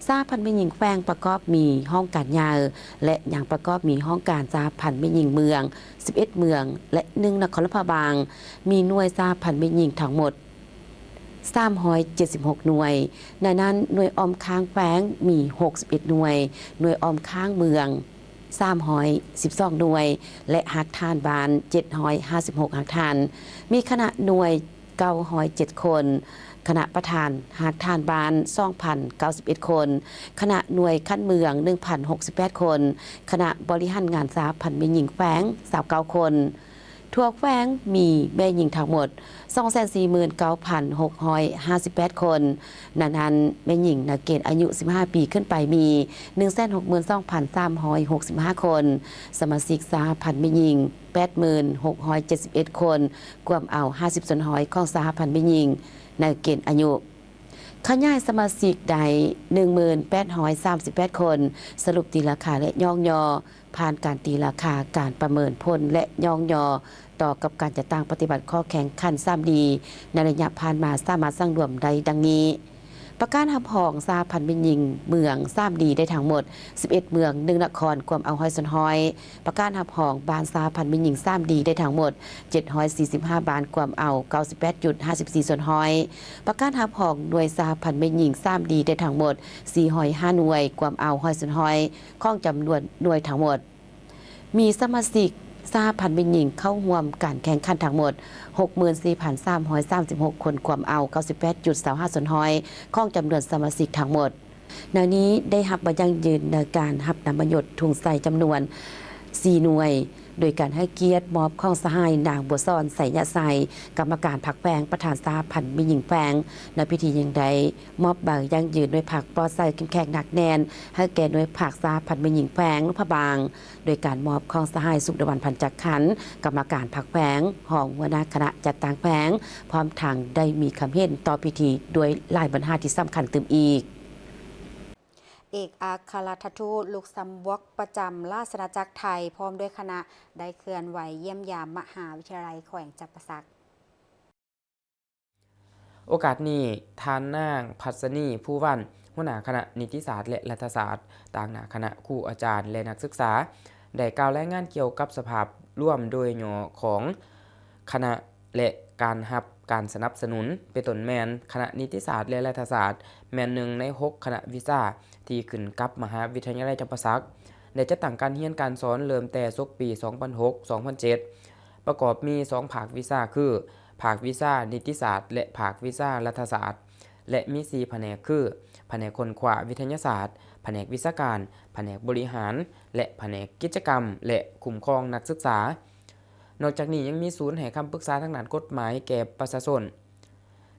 ສະຫະພັນແມ່ຍິງແຂວງປະກອບມີຫ້ອງການໃຫຍ່ ແລະ ຍັງປະກອບມີຫ້ອງການສະຫະພັນແມ່ຍິງເມືອງ ສິບເອັດ ເມືອງ ແລະ ໜຶ່ງ ນະຄອນຫຼວງພະບາງ, ມີໜ່ວຍສະຫະພັນແມ່ຍິງທັງໝົດ ສາມຮ້ອຍເຈັດສິບຫົກ ໜ່ວຍ, ໃນນັ້ນໜ່ວຍອ້ອມຂ້າງແຂວງມີ ຫົກສິບເອັດ ໜ່ວຍ, ໜ່ວຍອ້ອມຂ້າງເມືອງ ສາມຮ້ອຍສິບສອງ ໜ່ວຍ ແລະ ຮາກຖານບ້ານ ເຈັດຮ້ອຍຫ້າສິບຫົກ ຮາກຖານ, ມີຄະນະໜ່ວຍ ເກົ້າຮ້ອຍເຈັດ ຄົນ, ຄະນະປະທານຮາກຖານບ້ານ ສອງພັນເກົ້າສິບເອັດ ຄົນ, ຄະນະໜ່ວຍຂັ້ນເມືອງ ໜຶ່ງພັນຫົກສິບແປດ ຄົນ, ຄະນະບໍລິຫານງານສະຫະພັນແມ່ຍິງແຂວງ ຊາວເກົ້າ ຄົນ. ທົ່ວແຂວງມີແມ່ຍິງທັງໝົດ ສອງແສນສີ່ໝື່ນເກົ້າພັນຫົກຮ້ອຍຫ້າສິບແປດ ຄົນ, ໃນນັ້ນແມ່ຍິງໃນເກນອາຍຸ ສິບຫ້າ ປີຂຶ້ນໄປມີ ໜຶ່ງແສນຫົກໝື່ນສອງພັນສາມຮ້ອຍຫົກສິບຫ້າ ຄົນ, ສະມາຊິກສະຫະພັນແມ່ຍິງ ແປດໝື່ນຫົກຮ້ອຍເຈັດສິບເອັດ ຄົນ, ກວມເອົາ ຫ້າສິບ ສ່ວນຮ້ອຍຂອງສະຫະພັນແມ່ຍິງໃນເກນອາຍຸ. ຂະຫຍາຍສະມາຊິກໄດ້ ໜຶ່ງໝື່ນແປດຮ້ອຍສາມສິບແປດຄົນ, ສະຫຼຸບຕີລາຄາ ແລະ ຍ້ອງຍໍ ຜ່ານການຕີລາຄາ, ການປະເມີນຜົນ ແລະ ຍ້ອງຍໍ ຕໍ່ກັບການຈັດຕັ້ງປະຕິບັດຂໍ້ແຂ່ງຂັນ ສາມດີ ໃນໄລຍະຜ່ານມາ ສາມາດສັງລວມໄດ້ດັ່ງນີ້: ປະກາດຮັບຮອງສະຫະພັນແມ່ຍິງເມືອງ ສາມດີ ໄດ້ທັງໝົດ ສິບເອັດເມືອງ ໜຶ່ງນະຄອນ ກວມເອົາຮ້ອຍສ່ວນຮ້ອຍ. ປະກາດຮັບຮອງບ້ານສະຫະພັນແມ່ຍິງ ສາມດີ ໄດ້ທັງໝົດ ເຈັດຮ້ອຍສີ່ສິບຫ້າບ້ານ ກວມເອົາ ເກົ້າສິບແປດຈຸດຫ້າສິບສີ່ສ່ວນຮ້ອຍ. ປະກາດຮັບຮອງໜ່ວຍສະຫະພັນແມ່ຍິງ ສາມດີ ໄດ້ທັງໝົດ ສີ່ຮ້ອຍຫ້າໜ່ວຍ ກວມເອົາ ຮ້ອຍສ່ວນຮ້ອຍ ຂອງຈຳນວນໜ່ວຍທັງໝົດ. ມີສະມາຊິກສະຫະພັນແມ່ຍິງເຂົ້າຮ່ວມການແຂ່ງຂັນທັງໝົດ ຫົກໝື່ນສີ່ພັນສາມຮ້ອຍສາມສິບຫົກຄົນ ກວມເອົາ ເກົ້າສິບແປດຈຸດຊາວຫ້າສ່ວນຮ້ອຍ ຂອງຈຳນວນສະມາຊິກທັງໝົດ. ແນວນີ້ໄດ້ຮັບໃບຢັ້ງຢືນໃນການຮັບນາມປະໂຫຍດທຸງໄຊຈຳນວນສີ່ໜ່ວຍ, ໂດຍການໃຫ້ກຽດມອບຂອງສະຫາຍນາງ ບົວສອນ ໄຊຍະໄຊ, ກຳມະການພັກແຂວງ, ປະທານສະຫະພັນແມ່ຍິງແຂວງ. ໃນພິທີຍັງໄດ້ມອບໃບຢັ້ງຢືນໜ່ວຍພັກປອດໃສເຂັ້ມແຂງໜັກແໜ້ນ ໃຫ້ແກ່ໜ່ວຍພັກສະຫະພັນແມ່ຍິງແຂວງຫຼວງພະບາງ, ໂດຍການມອບຂອງສະຫາຍ ສຸກດາວັນ ພັນຈັກຂັນ, ກຳມະການພັກແຂວງ, ຮອງຫົວໜ້າຄະນະຈັດຕັ້ງແຂວງ, ພ້ອມທັງໄດ້ມີຄຳເຫັນຕໍ່ພິທີດ້ວຍຫຼາຍບັນຫາທີ່ສຳຄັນຕື່ມອີກ. ເອກອັກຄະລັດຖະທູດລຸກຊຳບວກປະຈຳລາຊະອານາຈັກໄທ ພ້ອມດ້ວຍຄະນະ ໄດ້ເຄື່ອນໄຫວຢ້ຽມຢາມມະຫາວິທະຍາໄລແຂວງຈຳປາສັກ. ໂອກາດນີ້, ທ່ານນາງ ພັດສະນີ ພູວັນ ຫົວໜ້າຄະນະນິຕິສາດ ແລະ ລັດຖະສາດ, ຕາງໜ້າຄະນະຄູອາຈານ ແລະ ນັກສຶກສາ ໄດ້ກ່າວລາຍງານກ່ຽວກັບສະພາບລວມໂດຍຫຍໍ້ຂອງຄະນະ ແລະ ການຮັບການສະໜັບສະໜູນ, ເປັນຕົ້ນແມ່ນຄະນະນິຕິສາດ ແລະ ລັດຖະສາດ ແມ່ນໜຶ່ງໃນຫົກຄະນະວິຊາທີ່ຂຶ້ນກັບມະຫາວິທະຍາໄລຈຳປາສັກ ໄດ້ຈັດຕັ້ງການຮຽນການສອນເລີ່ມແຕ່ສົກປີສອງພັນຫົກ ສອງພັນເຈັດ ປະກອບມີສອງພາກວິຊາຄື ພາກວິຊານິຕິສາດ ແລະ ພາກວິຊາລັດຖະສາດ ແລະ ມີສີ່ພະແນກຄື ພະແນກຄົ້ນຄວ້າວິທະຍາສາດ, ພະແນກວິຊາການ, ພະແນກບໍລິຫານ ແລະ ພະແນກກິດຈະກຳ ແລະ ຄຸ້ມຄອງນັກສຶກສາ. ນອກຈາກນີ້ຍັງມີສູນໃຫ້ຄຳປຶກສາທາງດ້ານກົດໝາຍແກ່ປະຊາຊົນ.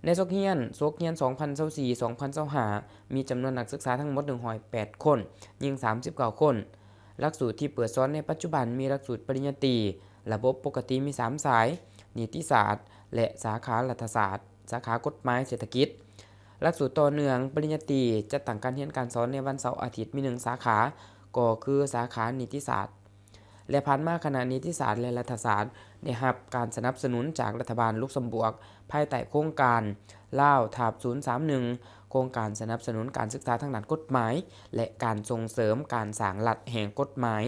ໃນສົກຮຽນ, ສົກຮຽນສອງພັນຊາວສີ່ ສອງພັນຊາວຫ້າ ມີຈຳນວນນັກສຶກສາທັງໝົດໜຶ່ງຮ້ອຍແປດຄົນ, ຍິງສາມສິບເກົ້າຄົນ. ຫຼັກສູດທີ່ເປີດສອນໃນປັດຈຸບັນມີຫຼັກສູດປະລິນຍາຕີ ລະບົບປົກກະຕິມີສາມສາຍ, ນິຕິສາດ ແລະ ສາຂາລັດຖະສາດ, ສາຂາກົດໝາຍເສດຖະກິດ. ຫຼັກສູດຕໍ່ເນື່ອງປະລິນຍາຕີ ຈັດຕັ້ງການຮຽນການສອນໃນວັນເສົາອາທິດມີໜຶ່ງສາຂາ, ກໍຄືສາຂານິຕິສາດ. ແລະ ຜ່ານມາຄະນະນິຕິສາດ ແລະ ລັດຖະສາດ ໄດ້ຮັບການສະໜັບສະໜູນຈາກລັດຖະບານລຸກຊຳບວກ ພາຍໃຕ້ໂຄງການລາວ ທັບ ສູນສາມໜຶ່ງ, ໂຄງການສະໜັບສະໜູນການສຶກສາທາງດ້ານກົດໝາຍ ແລະ ການສົ່ງເສີມການສ້າງລັດແຫ່ງກົດໝາຍ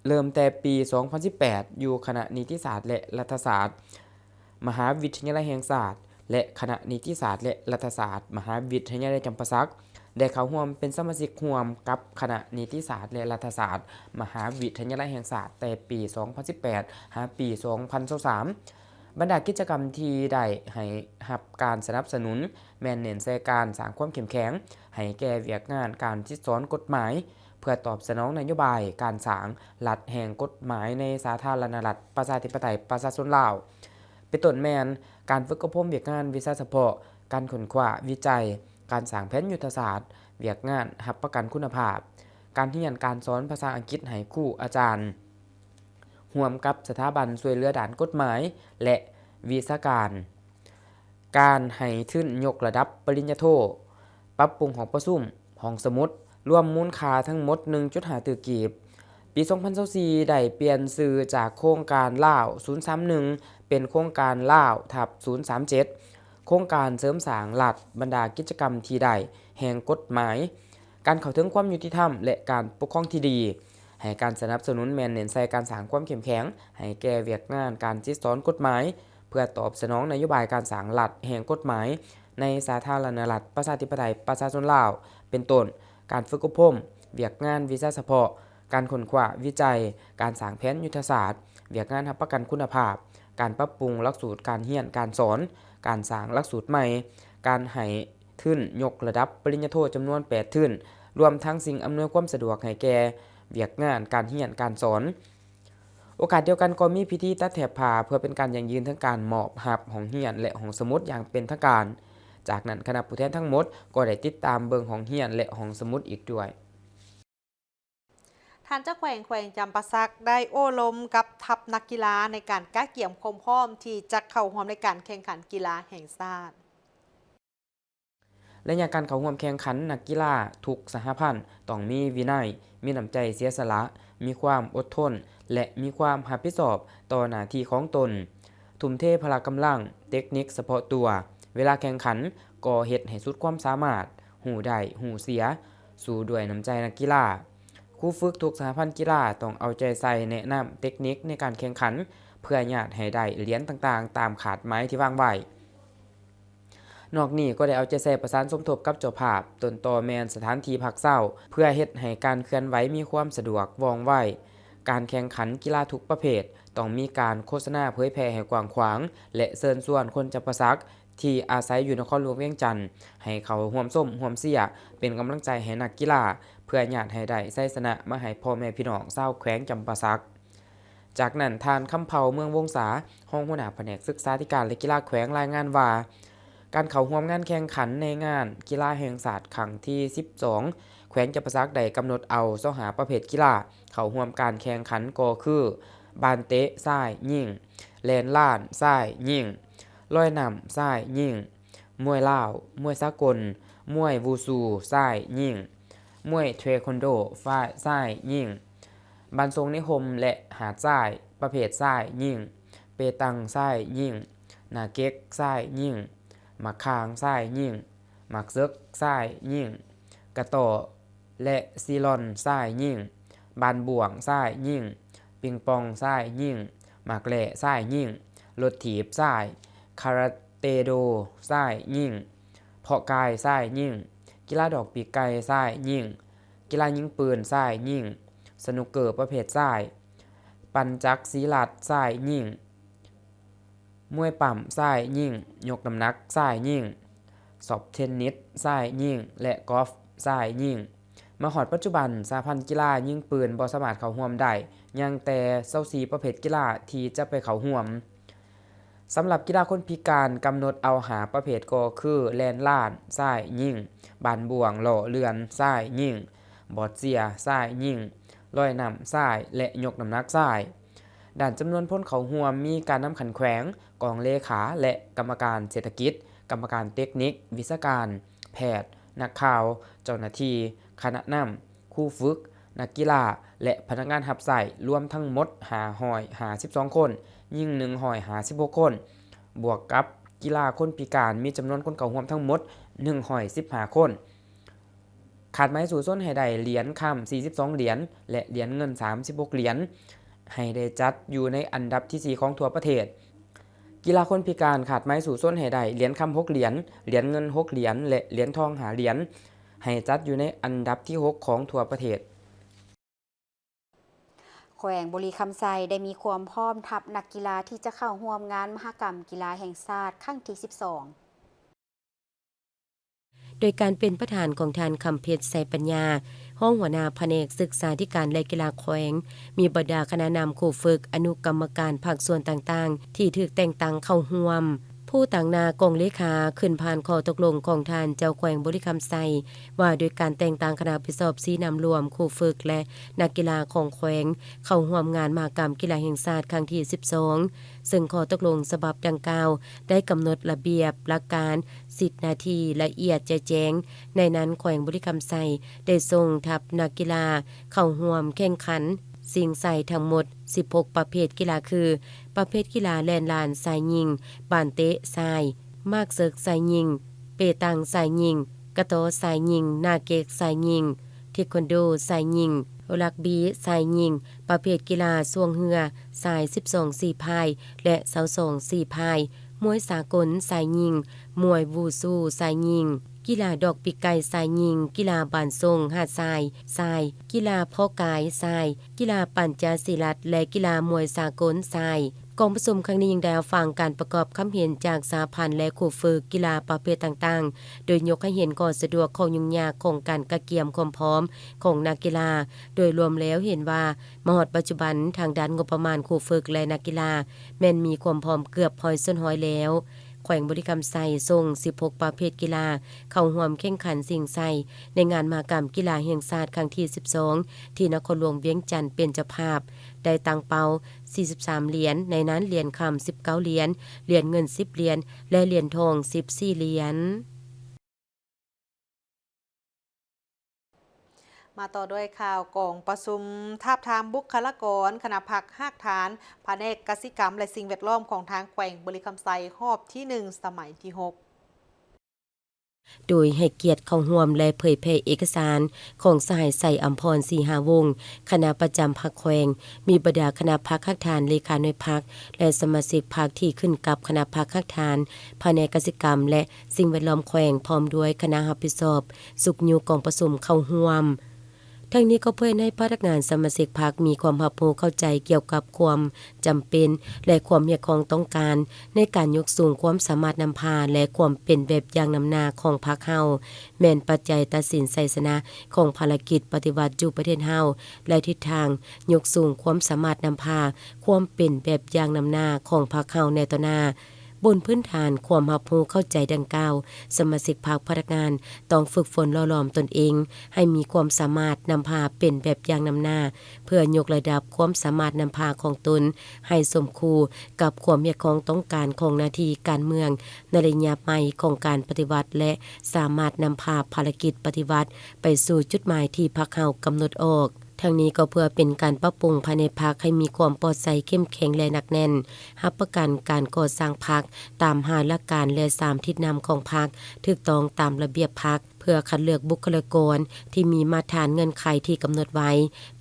ເລີ່ມແຕ່ປີສອງພັນສິບແປດ ຢູ່ຄະນະນິຕິສາດ ແລະ ລັດຖະສາດ ມະຫາວິທະຍາໄລແຫ່ງຊາດ ແລະ ຄະນະນິຕິສາດ ແລະ ລັດຖະສາດ ມະຫາວິທະຍາໄລຈຳປາສັກ ໄດ້ເຂົ້າຮ່ວມເປັນສະມາຊິກຮ່ວມກັບຄະນະນິຕິສາດ ແລະ ລັດຖະສາດ ມະຫາວິທະຍາໄລແຫ່ງຊາດ ແຕ່ປີສອງພັນສິບແປດ ຫາປີສອງພັນຊາວສາມ. ບັນດາກິດຈະກຳທີ່ໄດ້ໃຫ້ຮັບການສະໜັບສະໜູນ ແມ່ນເນັ້ນໃສ່ການສ້າງຄວາມເຂັ້ມແຂງໃຫ້ແກ່ວຽກງານການສິດສອນກົດໝາຍ ເພື່ອຕອບສະໜອງນະໂຍບາຍການສ້າງລັດແຫ່ງກົດໝາຍໃນສາທາລະນະລັດ ປະຊາທິປະໄຕ ປະຊາຊົນລາວ. ເປັນຕົ້ນແມ່ນ ການຝຶກອົບຮົມວຽກງານວິຊາສະເພາະ, ການຄົ້ນຄວ້າວິໄຈ, ການສ້າງແຜນຍຸດທະສາດ, ວຽກງານຮັບປະກັນຄຸນນະພາບ, ການຮຽນການສອນພາສາອັງກິດໃຫ້ຄູອາຈານ, ຮ່ວມກັບສະຖາບັນຊ່ວຍເຫຼືອດ້ານກົດໝາຍ ແລະ ວິຊາການ, ການໃຫ້ທຶນຍົກລະດັບປະລິນຍາໂທ, ປັບປຸງຫ້ອງປະຊຸມ, ຫ້ອງສະໝຸດ ລວມມູນຄ່າທັງໝົດໜຶ່ງຈຸດຫ້າຕື້ກີບ. ປີສອງພັນຊາວສີ່ ໄດ້ປ່ຽນຊື່ຈາກໂຄງການລາວ ສູນສາມໜຶ່ງ ເປັນໂຄງການລາວ ທັບ ສູນສາມເຈັດ ໂຄງການເສີມສ້າງລັດ ບັນດາກິດຈະກຳທີ່ໄດ້ແຫ່ງກົດໝາຍ, ການເຂົ້າເຖິງຄວາມຍຸຕິທຳ ແລະ ການປົກຄອງທີ່ດີ. ໃຫ້ການສະໜັບສະໜູນແມ່ນເນັ້ນໃສ່ການສ້າງຄວາມເຂັ້ມແຂງໃຫ້ແກ່ວຽກງານການສິດສອນກົດໝາຍ ເພື່ອຕອບສະໜອງນະໂຍບາຍການສ້າງລັດແຫ່ງກົດໝາຍໃນສາທາລະນະລັດ ປະຊາທິປະໄຕ ປະຊາຊົນລາວ ເປັນຕົ້ນ ການຝຶກອົບຮົມ, ວຽກງານວິຊາສະເພາະ, ການຄົ້ນຄວ້າວິໄຈ, ການສ້າງແຜນຍຸດທະສາດ, ວຽກງານຮັບປະກັນຄຸນນະພາບ, ການປັບປຸງຫຼັກສູດການຮຽນການສອນ, ການສ້າງຫຼັກສູດໃໝ່, ການໃຫ້ທຶນຍົກລະດັບປະລິນຍາໂທຈຳນວນແປດທຶນ, ລວມທັງສິ່ງອຳນວຍຄວາມສະດວກໃຫ້ແກ່ວຽກງານການຮຽນການສອນ. ໂອກາດດຽວກັນກໍມີພິທີຕັດແຖບຜ້າ ເພື່ອເປັນການຢັ້ງຢືນເຖິງການມອບຮັບຫ້ອງຮຽນ ແລະ ຫ້ອງສະໝຸດຢ່າງເປັນທາງການ. ຈາກນັ້ນຄະນະຜູ້ແທນທັງໝົດກໍໄດ້ຕິດຕາມເບິ່ງຫ້ອງຮຽນ ແລະ ຫ້ອງສະໝຸດອີກດ້ວຍ. ທ່ານເຈົ້າແຂວງແຂວງຈຳປາສັກໄດ້ໂອ້ລົມກັບທັບນັກກິລາໃນການກະກຽມຄວາມພ້ອມທີ່ຈະເຂົ້າຮ່ວມໃນການແຂ່ງຂັນກິລາແຫ່ງຊາດ. ໄລຍະການເຂົ້າຮ່ວມແຂ່ງຂັນ, ນັກກິລາທຸກສະຫະພັນຕ້ອງມີວິໄນ, ມີນ້ຳໃຈເສຍສະຫຼະ, ມີຄວາມອົດທົນ ແລະ ມີຄວາມຮັບຜິດຊອບຕໍ່ໜ້າທີ່ຂອງຕົນ. ທຸ່ມເທພະລະກຳລັງ, ເຕັກນິກສະເພາະຕົວ, ເວລາແຂ່ງຂັນກໍເຮັດໃຫ້ສຸດຄວາມສາມາດ, ຮູ້ໄດ້ຮູ້ເສຍ, ສູ້ດ້ວຍນ້ຳໃຈນັກກິລາ. ຄູຝຶກທຸກສະຫະພັນກິລາຕ້ອງເອົາໃຈໃສ່ແນະນຳເຕັກນິກໃນການແຂ່ງຂັນ ເພື່ອຍາດໃຫ້ໄດ້ຫຼຽນຕ່າງໆຕາມຄາດໝາຍທີ່ວາງໄວ້. ນອກນີ້ກໍໄດ້ເອົາໃຈໃສ່ປະສານສົມທົບກັບເຈົ້າພາບ, ຕົ້ນຕໍແມ່ນສະຖານທີ່ພັກເຊົາ ເພື່ອເຮັດໃຫ້ການເຄື່ອນໄຫວມີຄວາມສະດວກວ່ອງໄວ. ການແຂ່ງຂັນກິລາທຸກປະເພດຕ້ອງມີການໂຄສະນາເຜີຍແຜ່ໃຫ້ກວ້າງຂວາງ ແລະ ເຊີນຊວນຄົນຈຳປາສັກທີ່ອາໄສຢູ່ນະຄອນຫຼວງວຽງຈັນ ໃຫ້ເຂົ້າຮ່ວມຊົມຮ່ວມເຊຍ ເປັນກຳລັງໃຈໃຫ້ນັກກິລາ ເພື່ອຍາດໃຫ້ໄດ້ໄຊຊະນະມາໃຫ້ພໍ່ແມ່ພີ່ນ້ອງຊາວແຂວງຈຳປາສັກ. ຈາກນັ້ນ ທ່ານ ຄຳເພົາ ເມືອງວົງສາ ຮອງຫົວໜ້າພະແນກສຶກສາທິການ ແລະ ກິລາແຂວງ ລາຍງານວ່າ ການເຂົ້າຮ່ວມງານແຂ່ງຂັນໃນງານກິລາແຫ່ງຊາດຄັ້ງທີສິບສອງ ແຂວງຈຳປາສັກໄດ້ກຳນົດເອົາຊາວຫ້າປະເພດກິລາເຂົ້າຮ່ວມການແຂ່ງຂັນ ກໍຄື ບານເຕະຊາຍຍິງ, ແລ່ນລານຊາຍຍິງ, ລອຍນ້ຳຊາຍຍິງ, ມວຍລາວ, ມວຍສາກົນ, ມວຍວູຊູຊາຍຍິງ, ມວຍເທຄວັນໂດຊາຍຍິງ, ບານຊົງໃນຮົ່ມ ແລະ ຫາດຊາຍປະເພດຊາຍຍິງ, ເປຕັງຊາຍຍິງ, ໜ້າເກັກຊາຍຍິງ, ໝາກຂ່າງຊາຍຍິງ, ໝາກເສິກຊາຍຍິງ, ກະຕໍ້ ແລະ ຊີລອນຊາຍຍິງ, ບານບ້ວງຊາຍຍິງ, ປິງປອງຊາຍຍິງ, ໝາກແລ່ຊາຍຍິງ, ລົດຖີບຊາຍ, ຄາຣາເຕໂດຊາຍຍິງ, ເພາະກາຍຊາຍຍິງ, ກິລາດອກປີກໄກ່ຊາຍຍິງ, ກິລາຍິງປືນຊາຍຍິງ, ສະໜຸກເກີປະເພດຊາຍ, ປັ່ນຈັກສີລັດຊາຍຍິງ, ມວຍປ້ຳຊາຍຍິງ, ຍົກນ້ຳໜັກຊາຍຍິງ, ຊອບເທນນິສຊາຍຍິງ ແລະ ກອຟຊາຍຍິງ. ມາຮອດປັດຈຸບັນ, ສະຫະພັນກິລາຍິງປືນບໍ່ສາມາດເຂົ້າຮ່ວມໄດ້, ຍັງແຕ່ຊາວສີ່ປະເພດກິລາທີ່ຈະໄປເຂົ້າຮ່ວມ. ສຳລັບກິລາຄົນພິການ ກຳນົດເອົາຫ້າປະເພດ ກໍຄື ແລ່ນລານຊາຍຍິງ, ບານບ້ວງລໍ້ເລື່ອນຊາຍຍິງ, ບອດເຊຍຊາຍຍິງ, ລອຍນ້ຳຊາຍ ແລະ ຍົກນ້ຳໜັກຊາຍ. ດ້ານຈຳນວນຄົນເຂົ້າຮ່ວມ ມີການນຳຂັ້ນແຂວງ, ກອງເລຂາ ແລະ ກຳມະການເສດຖະກິດ, ກຳມະການເຕັກນິກ, ວິຊາການ, ແພດ, ນັກຂ່າວ, ເຈົ້າໜ້າທີ່, ຄະນະນຳ, ຄູຝຶກ, ນັກກິລາ ແລະ ພະນັກງານຮັບໃຊ້ ລວມທັງໝົດຫ້າຮ້ອຍຫ້າສິບສອງຄົນ, ຍິງໜຶ່ງຮ້ອຍຫ້າສິບຫົກຄົນ, ບວກກັບກິລາຄົນພິການ ມີຈຳນວນຄົນເຂົ້າຮ່ວມທັງໝົດໜຶ່ງຮ້ອຍສິບຫ້າຄົນ. ຄາດໝາຍສູ້ຊົນໃຫ້ໄດ້ຫຼຽນຄຳສີ່ສິບສອງຫຼຽນ ແລະ ຫຼຽນເງິນສາມສິບຫົກຫຼຽນ, ໃຫ້ໄດ້ຈັດຢູ່ໃນອັນດັບທີສີ່ຂອງທົ່ວປະເທດ. ກິລາຄົນພິການຄາດໝາຍສູ້ຊົນໃຫ້ໄດ້ຫຼຽນຄຳຫົກຫຼຽນ, ຫຼຽນເງິນຫົກຫຼຽນ ແລະ ຫຼຽນທອງຫ້າຫຼຽນ, ໃຫ້ຈັດຢູ່ໃນອັນດັບທີຫົກຂອງທົ່ວປະເທດ. ແຂວງບໍລິຄຳໄຊໄດ້ມີຄວາມພ້ອມທັບນັກກິລາທີ່ຈະເຂົ້າຮ່ວມງານມະຫະກຳກິລາແຫ່ງຊາດຄັ້ງທີສິບສອງ. ໂດຍການເປັນປະທານຂອງທ່ານ ຄຳເພັດ ໄຊປັນຍາ ຮອງຫົວໜ້າພະແນກສຶກສາທິການ ແລະ ກິລາແຂວງ, ມີບັນດາຄະນະນຳ, ຄູຝຶກ, ອະນຸກຳມະການພາກສ່ວນຕ່າງໆ ທີ່ຖືກແຕ່ງຕັ້ງເຂົ້າຮ່ວມ. ຜູ້ຕາງໜ້າກອງເລຂາຂຶ້ນຜ່ານຂໍ້ຕົກລົງຂອງທ່ານເຈົ້າແຂວງບໍລິຄຳໄຊ ວ່າດ້ວຍການແຕ່ງຕັ້ງຄະນະຮັບຜິດຊອບຊີ້ນຳລວມ, ຄູຝຶກ ແລະ ນັກກິລາຂອງແຂວງ ເຂົ້າຮ່ວມງານມະຫະກຳກິລາແຫ່ງຊາດຄັ້ງທີສິບສອງ ເຊິ່ງຂໍ້ຕົກລົງສະບັບດັ່ງກ່າວໄດ້ກຳນົດລະບຽບ, ຫຼັກການ, ສິດໜ້າທີ່ລະອຽດແຈ່ແຈ້ງ. ໃນນັ້ນແຂວງບໍລິຄຳໄຊໄດ້ສົ່ງທັບນັກກິລາເຂົ້າຮ່ວມແຂ່ງຂັນຊິງໄຊທັງໝົດສິບຫົກປະເພດກິລາຄື ປະເພດກິລາແລ່ນລານຊາຍຍິງ, ບານເຕະຊາຍ, ໝາກເສິກຊາຍຍິງ, ເປຕັງຊາຍຍິງ, ກະຕໍ້ຊາຍຍິງ, ໜ້າເກັກຊາຍຍິງ, ເທຄວັນໂດຊາຍຍິງ, ຣັກບີຊາຍຍິງ, ປະເພດກິລາຊ່ວງເຮືອຊາຍສິບສອງສີ່ພາຍ ແລະ ຊາວສອງສີ່ພາຍ, ມວຍສາກົນຊາຍຍິງ, ມວຍວູຊູຊາຍຍິງ, ກິລາດອກປີກໄກ່ຊາຍຍິງ, ກິລາບານຊົງຫາດຊາຍຊາຍ, ກິລາເພາະກາຍຊາຍ, ກິລາປັນຈະສີລັດ ແລະ ກິລາມວຍສາກົນຊາຍ. ກອງປະຊຸມຄັ້ງນີ້ຍັງໄດ້ຮັບຟັງການປະກອບຄຳເຫັນຈາກສະຫະພັນ ແລະ ຄູຝຶກກິລາປະເພດຕ່າງໆ ໂດຍຍົກໃຫ້ເຫັນຂໍ້ສະດວກ, ຂໍ້ຫຍຸ້ງຍາກຂອງການກະກຽມຄວາມພ້ອມຂອງນັກກິລາ. ໂດຍລວມແລ້ວເຫັນວ່າ ມາຮອດປັດຈຸບັນ, ທາງດ້ານງົບປະມານຄູຝຶກ ແລະ ນັກກິລາ ແມ່ນມີຄວາມພ້ອມເກືອບຮ້ອຍສ່ວນຮ້ອຍແລ້ວ. ແຂວງບໍລິຄຳໄຊສົ່ງສິບຫົກປະເພດກິລາເຂົ້າຮ່ວມແຂ່ງຂັນຊິງໄຊ ໃນງານມະຫະກຳກິລາແຫ່ງຊາດຄັ້ງທີສິບສອງ ທີ່ນະຄອນຫຼວງວຽງຈັນເປັນເຈົ້າພາບ, ໄດ້ຕັ້ງເປົ້າສີ່ສິບສາມຫຼຽນ, ໃນນັ້ນຫຼຽນຄຳສິບເກົ້າຫຼຽນ, ຫຼຽນເງິນສິບຫຼຽນ ແລະ ຫຼຽນທອງສິບສີ່ຫຼຽນ. ມາຕໍ່ດ້ວຍຂ່າວກອງປະຊຸມທາບທາມບຸກຄະລາກອນຄະນະພັກຮາກຖານ ພະແນກກະສິກຳ ແລະ ສິ່ງແວດລ້ອມຂອງທາງແຂວງບໍລິຄຳໄຊ ຮອບທີໜຶ່ງ ສະໄໝທີຫົກ ໂດຍໃຫ້ກຽດເຂົ້າຮ່ວມ ແລະ ເຜີຍແຜ່ເອກະສານຂອງສະຫາຍ ໄຊອຳພອນ ສີຫາວົງ ຄະນະປະຈຳພັກແຂວງ, ມີບັນດາຄະນະພັກຮາກຖານ, ເລຂາໜ່ວຍພັກ ແລະ ສະມາຊິກພັກທີ່ຂຶ້ນກັບຄະນະພັກຮາກຖານ ພະແນກກະສິກຳ ແລະ ສິ່ງແວດລ້ອມແຂວງ ພ້ອມດ້ວຍຄະນະຮັບຜິດຊອບຊຸກຍູ້ກອງປະຊຸມເຂົ້າຮ່ວມ. ທັງນີ້ກໍເພື່ອໃຫ້ພະນັກງານສະມາຊິກພັກມີຄວາມຮັບຮູ້ເຂົ້າໃຈກ່ຽວກັບຄວາມຈຳເປັນ ແລະ ຄວາມຮຽກຮ້ອງຕ້ອງການໃນການຍົກສູງຄວາມສາມາດນຳພາ ແລະ ຄວາມເປັນແບບຢ່າງນຳໜ້າຂອງພັກເຮົາ ແມ່ນປັດໄຈຕັດສິນໄຊຊະນະຂອງພາລະກິດປະຕິວັດຢູ່ປະເທດເຮົາ ແລະ ທິດທາງຍົກສູງຄວາມສາມາດນຳພາ ຄວາມເປັນແບບຢ່າງນຳໜ້າຂອງພັກເຮົາໃນຕໍ່ໜ້າ. ບົນພື້ນຖານຄວາມຮັບຮູ້ເຂົ້າໃຈດັ່ງກ່າວ, ສະມາຊິກພັກພະນັກງານຕ້ອງຝຶກຝົນຫຼໍ່ຫຼອມຕົນເອງໃຫ້ມີຄວາມສາມາດນຳພາເປັນແບບຢ່າງນຳໜ້າ ເພື່ອຍົກລະດັບຄວາມສາມາດນຳພາຂອງຕົນໃຫ້ສົມຄູ່ກັບຄວາມຮຽກຮ້ອງຕ້ອງການຂອງໜ້າທີ່ການເມືອງໃນໄລຍະໃໝ່ຂອງການປະຕິວັດ ແລະ ສາມາດນຳພາພາລະກິດປະຕິວັດໄປສູ່ຈຸດໝາຍທີ່ພັກເຮົາກຳນົດອອກ. ທັງນີ້ກໍເພື່ອເປັນການປັບປຸງພາຍໃນພັກໃຫ້ມີຄວາມປອດໃສ, ເຂັ້ມແຂງ ແລະ ໜັກແໜ້ນ, ຮັບປະກັນການກໍ່ສ້າງພັກຕາມຫ້າຫຼັກການ ແລະ ສາມທິດນຳຂອງພັກ, ຖືກຕ້ອງຕາມລະບຽບພັກ, ເພື່ອຄັດເລືອກບຸກຄະລາກອນທີ່ມີມາດຖານເງື່ອນໄຂທີ່ກຳນົດໄວ້,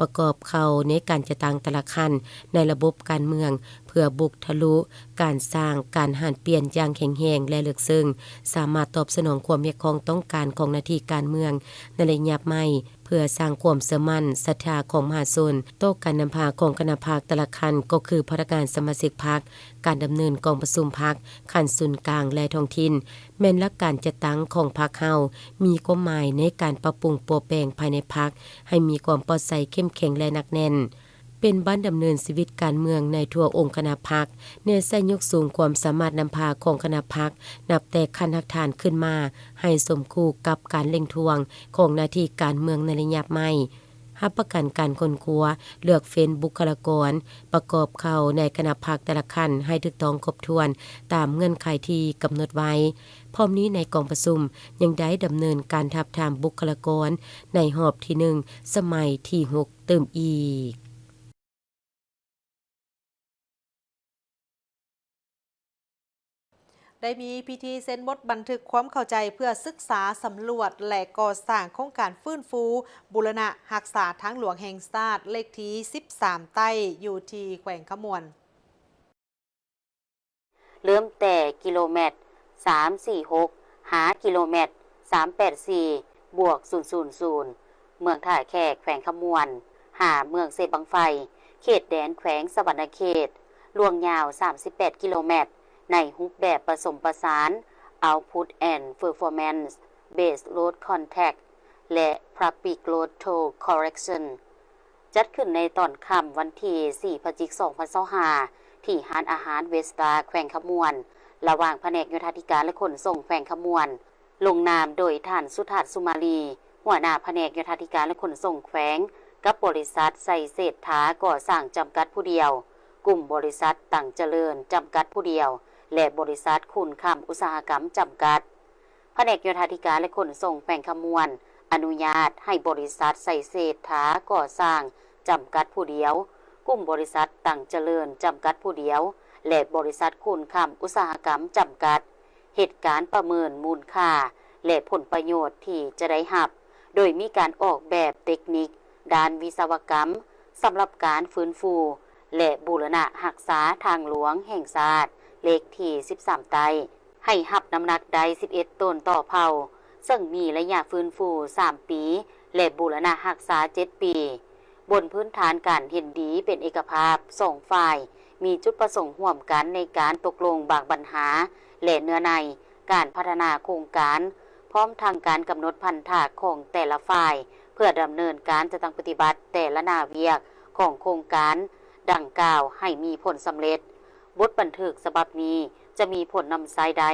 ປະກອບເຂົ້າໃນການຈັດຕັ້ງແຕ່ລະຂັ້ນໃນລະບົບການເມືອງ, ເພື່ອບຸກທະລຸການສ້າງການຫັນປ່ຽນຢ່າງແຂງແຮງ ແລະ ເລິກເຊິ່ງ, ສາມາດຕອບສະໜອງຄວາມຮຽກຮ້ອງຕ້ອງການຂອງໜ້າທີ່ການເມືອງໃນໄລຍະໃໝ່. ເພື່ອສ້າງຄວາມເຊື່ອໝັ້ນ, ສັດທາຂອງມະຫາຊົນຕໍ່ການນຳພາຂອງຄະນະພັກແຕ່ລະຂັ້ນ, ກໍຄືພະນັກງານສະມາຊິກພັກ, ການດຳເນີນກອງປະຊຸມພັກຂັ້ນສູນກາງ ແລະ ທ້ອງຖິ່ນ, ແມ່ນຫຼັກການຈັດຕັ້ງຂອງພັກເຮົາ ມີຄວາມໝາຍໃນການປັບປຸງປົວແປງພາຍໃນພັກໃຫ້ມີຄວາມປອດໃສ, ເຂັ້ມແຂງ ແລະ ໜັກແໜ້ນ. ເປັນບ້ານດຳເນີນຊີວິດການເມືອງໃນທົ່ວອົງຄະນະພັກ, ແນໃສ່ຍົກສູງຄວາມສາມາດນຳພາຂອງຄະນະພັກ ນັບແຕ່ຂັ້ນຮາກຖານຂຶ້ນມາ ໃຫ້ສົມຄູ່ກັບການເລັ່ງທວງຂອງໜ້າທີ່ການເມືອງໃນໄລຍະໃໝ່, ຮັບປະກັນການຄົ້ນຄວ້າເລືອກເຟ້ນບຸກຄະລາກອນ ປະກອບເຂົ້າໃນຄະນະພັກແຕ່ລະຂັ້ນໃຫ້ຖືກຕ້ອງຄົບຖ້ວນຕາມເງື່ອນໄຂທີ່ກຳນົດໄວ້. ພ້ອມນີ້ໃນກອງປະຊຸມຍັງໄດ້ດຳເນີນການທາບທາມບຸກຄະລາກອນໃນຮອບທີໜຶ່ງ ສະໄໝທີຫົກ ຕື່ມອີກ. ໄດ້ມີພິທີເຊັນບົດບັນທຶກຄວາມເຂົ້າໃຈເພື່ອສຶກສາ, ສຳຫຼວດ ແລະ ກໍ່ສ້າງໂຄງການຟື້ນຟູບູລະນະຮັກສາທາງຫຼວງແຫ່ງຊາດເລກທີສິບສາມໃຕ້ ຢູ່ທີ່ແຂວງຄຳມ່ວນ. ເລີ່ມແຕ່ກິໂລແມັດສາມສີ່ຫົກ ຫາກິໂລແມັດສາມແປດສີ່ ບວກ ສູນສູນສູນ ເມືອງທ່າແຂກ ແຂວງຄຳມ່ວນ ຫາເມືອງເຊບັ້ງໄຟ ເຂດແດນແຂວງສະຫວັນນະເຂດ, ລວງຍາວສາມສິບແປດກິໂລແມັດ ໃນຮູບແບບປະສົມປະສານ Output and Performance Based Load Contact ແລະ Public Load Toll Collection. ຈັດຂຶ້ນໃນຕອນຄ່ຳວັນທີສີ່ ພະຈິກ ສອງພັນຊາວຫ້າ ທີ່ຮ້ານອາຫານເວສຕາ ແຂວງຄຳມ່ວນ ລະຫວ່າງພະແນກໂຍທາທິການ ແລະ ຂົນສົ່ງແຂວງຄຳມ່ວນ ລົງນາມໂດຍທ່ານ ສຸທັດ ສຸມາລີ ຫົວໜ້າພະແນກໂຍທາທິການ ແລະ ຂົນສົ່ງແຂວງ ກັບບໍລິສັດ ໄຊເສດຖາກໍ່ສ້າງ ຈຳກັດຜູ້ດຽວ, ກຸ່ມບໍລິສັດ ຕັງຈະເລີນ ຈຳກັດຜູ້ດຽວ ແລະ ບໍລິສັດ ຄູນຄຳອຸດສາຫະກຳ ຈຳກັດ. ພະແນກໂຍທາທິການ ແລະ ຂົນສົ່ງແຂວງຄຳມ່ວນ ອະນຸຍາດໃຫ້ບໍລິສັດ ໄຊເສດຖາກໍ່ສ້າງ ຈຳກັດຜູ້ດຽວ, ກຸ່ມບໍລິສັດ ຕັງຈະເລີນ ຈຳກັດຜູ້ດຽວ ແລະ ບໍລິສັດ ຄູນຄຳອຸດສາຫະກຳ ຈຳກັດ ເຮັດການປະເມີນມູນຄ່າ ແລະ ຜົນປະໂຫຍດທີ່ຈະໄດ້ຮັບ, ໂດຍມີການອອກແບບເຕັກນິກດ້ານວິສະວະກຳ ສຳລັບການຟື້ນຟູ ແລະ ບູລະນະຮັກສາທາງຫຼວງແຫ່ງຊາດເລກທີສິບສາມໃຕ້ ໃຫ້ຮັບນ້ຳໜັກໄດ້ສິບເອັດໂຕນຕໍ່ເຜົ່າ, ເຊິ່ງມີໄລຍະຟື້ນຟູສາມປີ ແລະ ບູລະນະຮັກສາເຈັດປີ. ບົນພື້ນຖານການເຫັນດີເປັນເອກະພາບ, ສອງຝ່າຍມີຈຸດປະສົງຮ່ວມກັນໃນການຕົກລົງບາງບັນຫາ ແລະ ເນື້ອໃນການພັດທະນາໂຄງການ, ພ້ອມທັງການກຳນົດພັນທະຂອງແຕ່ລະຝ່າຍ ເພື່ອດຳເນີນການຈັດຕັ້ງປະຕິບັດແຕ່ລະໜ້າວຽກຂອງໂຄງການດັ່ງກ່າວໃຫ້ມີຜົນສຳເລັດ. ບົດບັນທຶກສະບັບນີ້ຈະມີຜົນນຳໃຊ້ໄດ້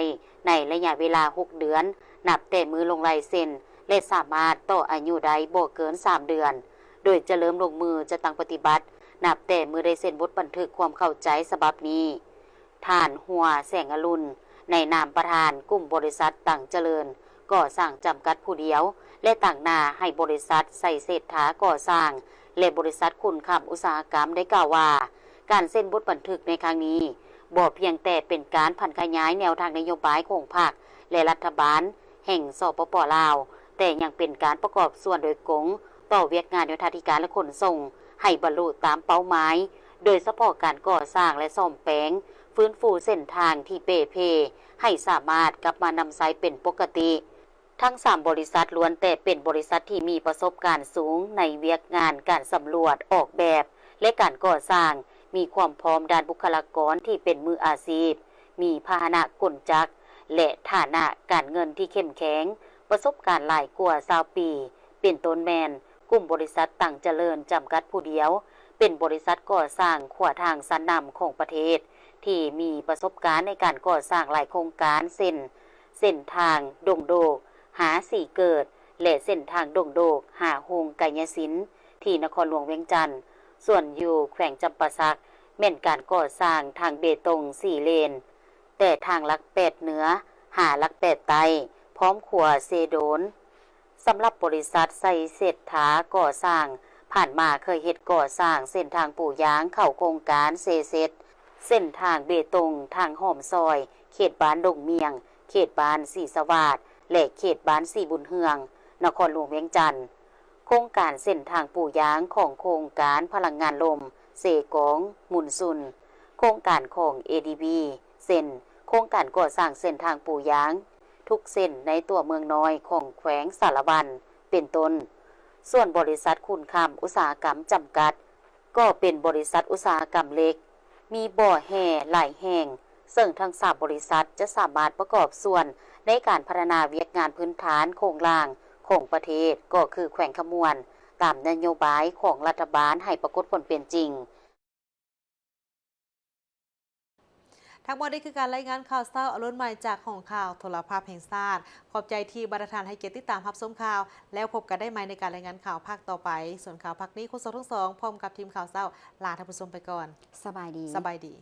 ໃນໄລຍະເວລາຫົກເດືອນ ນັບແຕ່ມື້ລົງລາຍເຊັນ ແລະ ສາມາດຕໍ່ອາຍຸໄດ້ບໍ່ເກີນສາມເດືອນ, ໂດຍຈະເລີ່ມລົງມືຈັດຕັ້ງປະຕິບັດ ນັບແຕ່ມື້ໄດ້ເຊັນບົດບັນທຶກຄວາມເຂົ້າໃຈສະບັບນີ້. ທ່ານ ຫົວ ແສງອະລຸນ ໃນນາມປະທານກຸ່ມບໍລິສັດ ຕັງຈະເລີນ ກໍ່ສ້າງຈຳກັດຜູ້ດຽວ ແລະ ຕາງໜ້າໃຫ້ບໍລິສັດໄຊເສດຖາກໍ່ສ້າງ ແລະ ບໍລິສັດຂຸນຄຳອຸດສາຫະກຳ ໄດ້ກ່າວວ່າ ການເຊັນບົດບັນທຶກໃນຄັ້ງນີ້ບໍ່ພຽງແຕ່ເປັນການຜັນຂະຫຍາຍແນວທາງນະໂຍບາຍຂອງພັກ ແລະ ລັດຖະບານແຫ່ງ ສປປ ລາວ, ແຕ່ຍັງເປັນການປະກອບສ່ວນໂດຍກົງຕໍ່ວຽກງານໂຍທາທິການ ແລະ ຂົນສົ່ງໃຫ້ບັນລຸຕາມເປົ້າໝາຍ, ໂດຍສະເພາະການກໍ່ສ້າງ ແລະ ສ້ອມແປງຟື້ນຟູເສັ້ນທາງທີ່ເປ່ເພ ໃຫ້ສາມາດກັບມານຳໃຊ້ເປັນປົກກະຕິ. ທັງສາມບໍລິສັດລ້ວນແຕ່ເປັນບໍລິສັດທີ່ມີປະສົບການສູງໃນວຽກງານການສຳຫຼວດ, ອອກແບບ ແລະ ການກໍ່ສ້າງ, ມີຄວາມພ້ອມດ້ານບຸກຄະລາກອນທີ່ເປັນມືອາຊີບ, ມີພາຫະນະກົນຈັກ ແລະ ຖານະການເງິນທີ່ເຂັ້ມແຂງ, ປະສົບການຫຼາຍກວ່າຊາວປີ, ເປັນຕົ້ນແມ່ນ ກຸ່ມບໍລິສັດຕັງຈະເລີນ ຈຳກັດຜູ້ດຽວ, ເປັນບໍລິສັດກໍ່ສ້າງຂົວທາງຊັ້ນນຳຂອງປະເທດ ທີ່ມີປະສົບການໃນການກໍ່ສ້າງຫຼາຍໂຄງການ ເຊັ່ນ ເສັ້ນທາງດົງໂດກຫາສີເກີດ ແລະ ເສັ້ນທາງດົງໂດກຫາໂຮງກາຍຍະສິນ ທີ່ນະຄອນຫຼວງວຽງຈັນ, ສ່ວນຢູ່ແຂວງຈຳປາສັກ ແມ່ນການກໍ່ສ້າງທາງເບຕົງສີ່ເລນ ແຕ່ທາງຫຼັກແປດເໜືອຫາຫຼັກແປດໃຕ້ ພ້ອມຂົວເຊໂດນ. ສຳລັບບໍລິສັດໄຊເສດຖາກໍ່ສ້າງ ຜ່ານມາເຄີຍເຮັດກໍ່ສ້າງເສັ້ນທາງປູຢາງເຂົ້າໂຄງການເຊເຊັດ, ເສັ້ນທາງເບຕົງທາງອ້ອມຊອຍ ເຂດບ້ານດົງໝ້ຽງ, ເຂດບ້ານສີສະຫວາດ ແລະ ເຂດບ້ານສີບຸນເຮືອງ, ນະຄອນຫຼວງວຽງຈັນ. ໂຄງການເສັ້ນທາງປູຢາງຂອງໂຄງການພະລັງງານລົມເຊກອງ ມູນຊຸນ, ໂຄງການຂອງ ເອດີບີ ເຊັ່ນ ໂຄງການກໍ່ສ້າງເສັ້ນທາງປູຢາງທຸກເສັ້ນໃນຕົວເມືອງນ້ອຍຂອງແຂວງສາລະວັນ ເປັນຕົ້ນ. ສ່ວນບໍລິສັດຂຸນຄຳອຸດສາຫະກຳຈຳກັດ ກໍເປັນບໍລິສັດອຸດສາຫະກຳເຫຼັກ, ມີບໍ່ແຮ່ຫຼາຍແຫ່ງ, ເຊິ່ງທັງສາມບໍລິສັດຈະສາມາດປະກອບສ່ວນໃນການພັດທະນາວຽກງານພື້ນຖານໂຄງລ່າງຂອງປະເທດ ກໍຄືແຂວງຄຳມ່ວນ, ຕາມນະໂຍບາຍຂອງລັດຖະບານໃຫ້ປາກົດຜົນເປັນຈິງ. ທັງໝົດນີ້ຄືການລາຍງານຂ່າວເຊົ້າອາລຸນໃໝ່ຈາກຫ້ອງຂ່າວໂທລະພາບແຫ່ງຊາດ. ຂອບໃຈທີ່ບັນດາທ່ານໃຫ້ກຽດຕິດຕາມຮັບຊົມຂ່າວ, ແລ້ວພົບກັນໄດ້ໃໝ່ໃນການລາຍງານຂ່າວພາກຕໍ່ໄປ. ສ່ວນຂ່າວພາກນີ້ ໂຄສົກທັງສອງ ພ້ອມກັບທີມຂ່າວເຊົ້າ ລາທ່ານຜູ້ຊົມໄປກ່ອນ. ສະບາຍດີ. ສະບາຍດີ.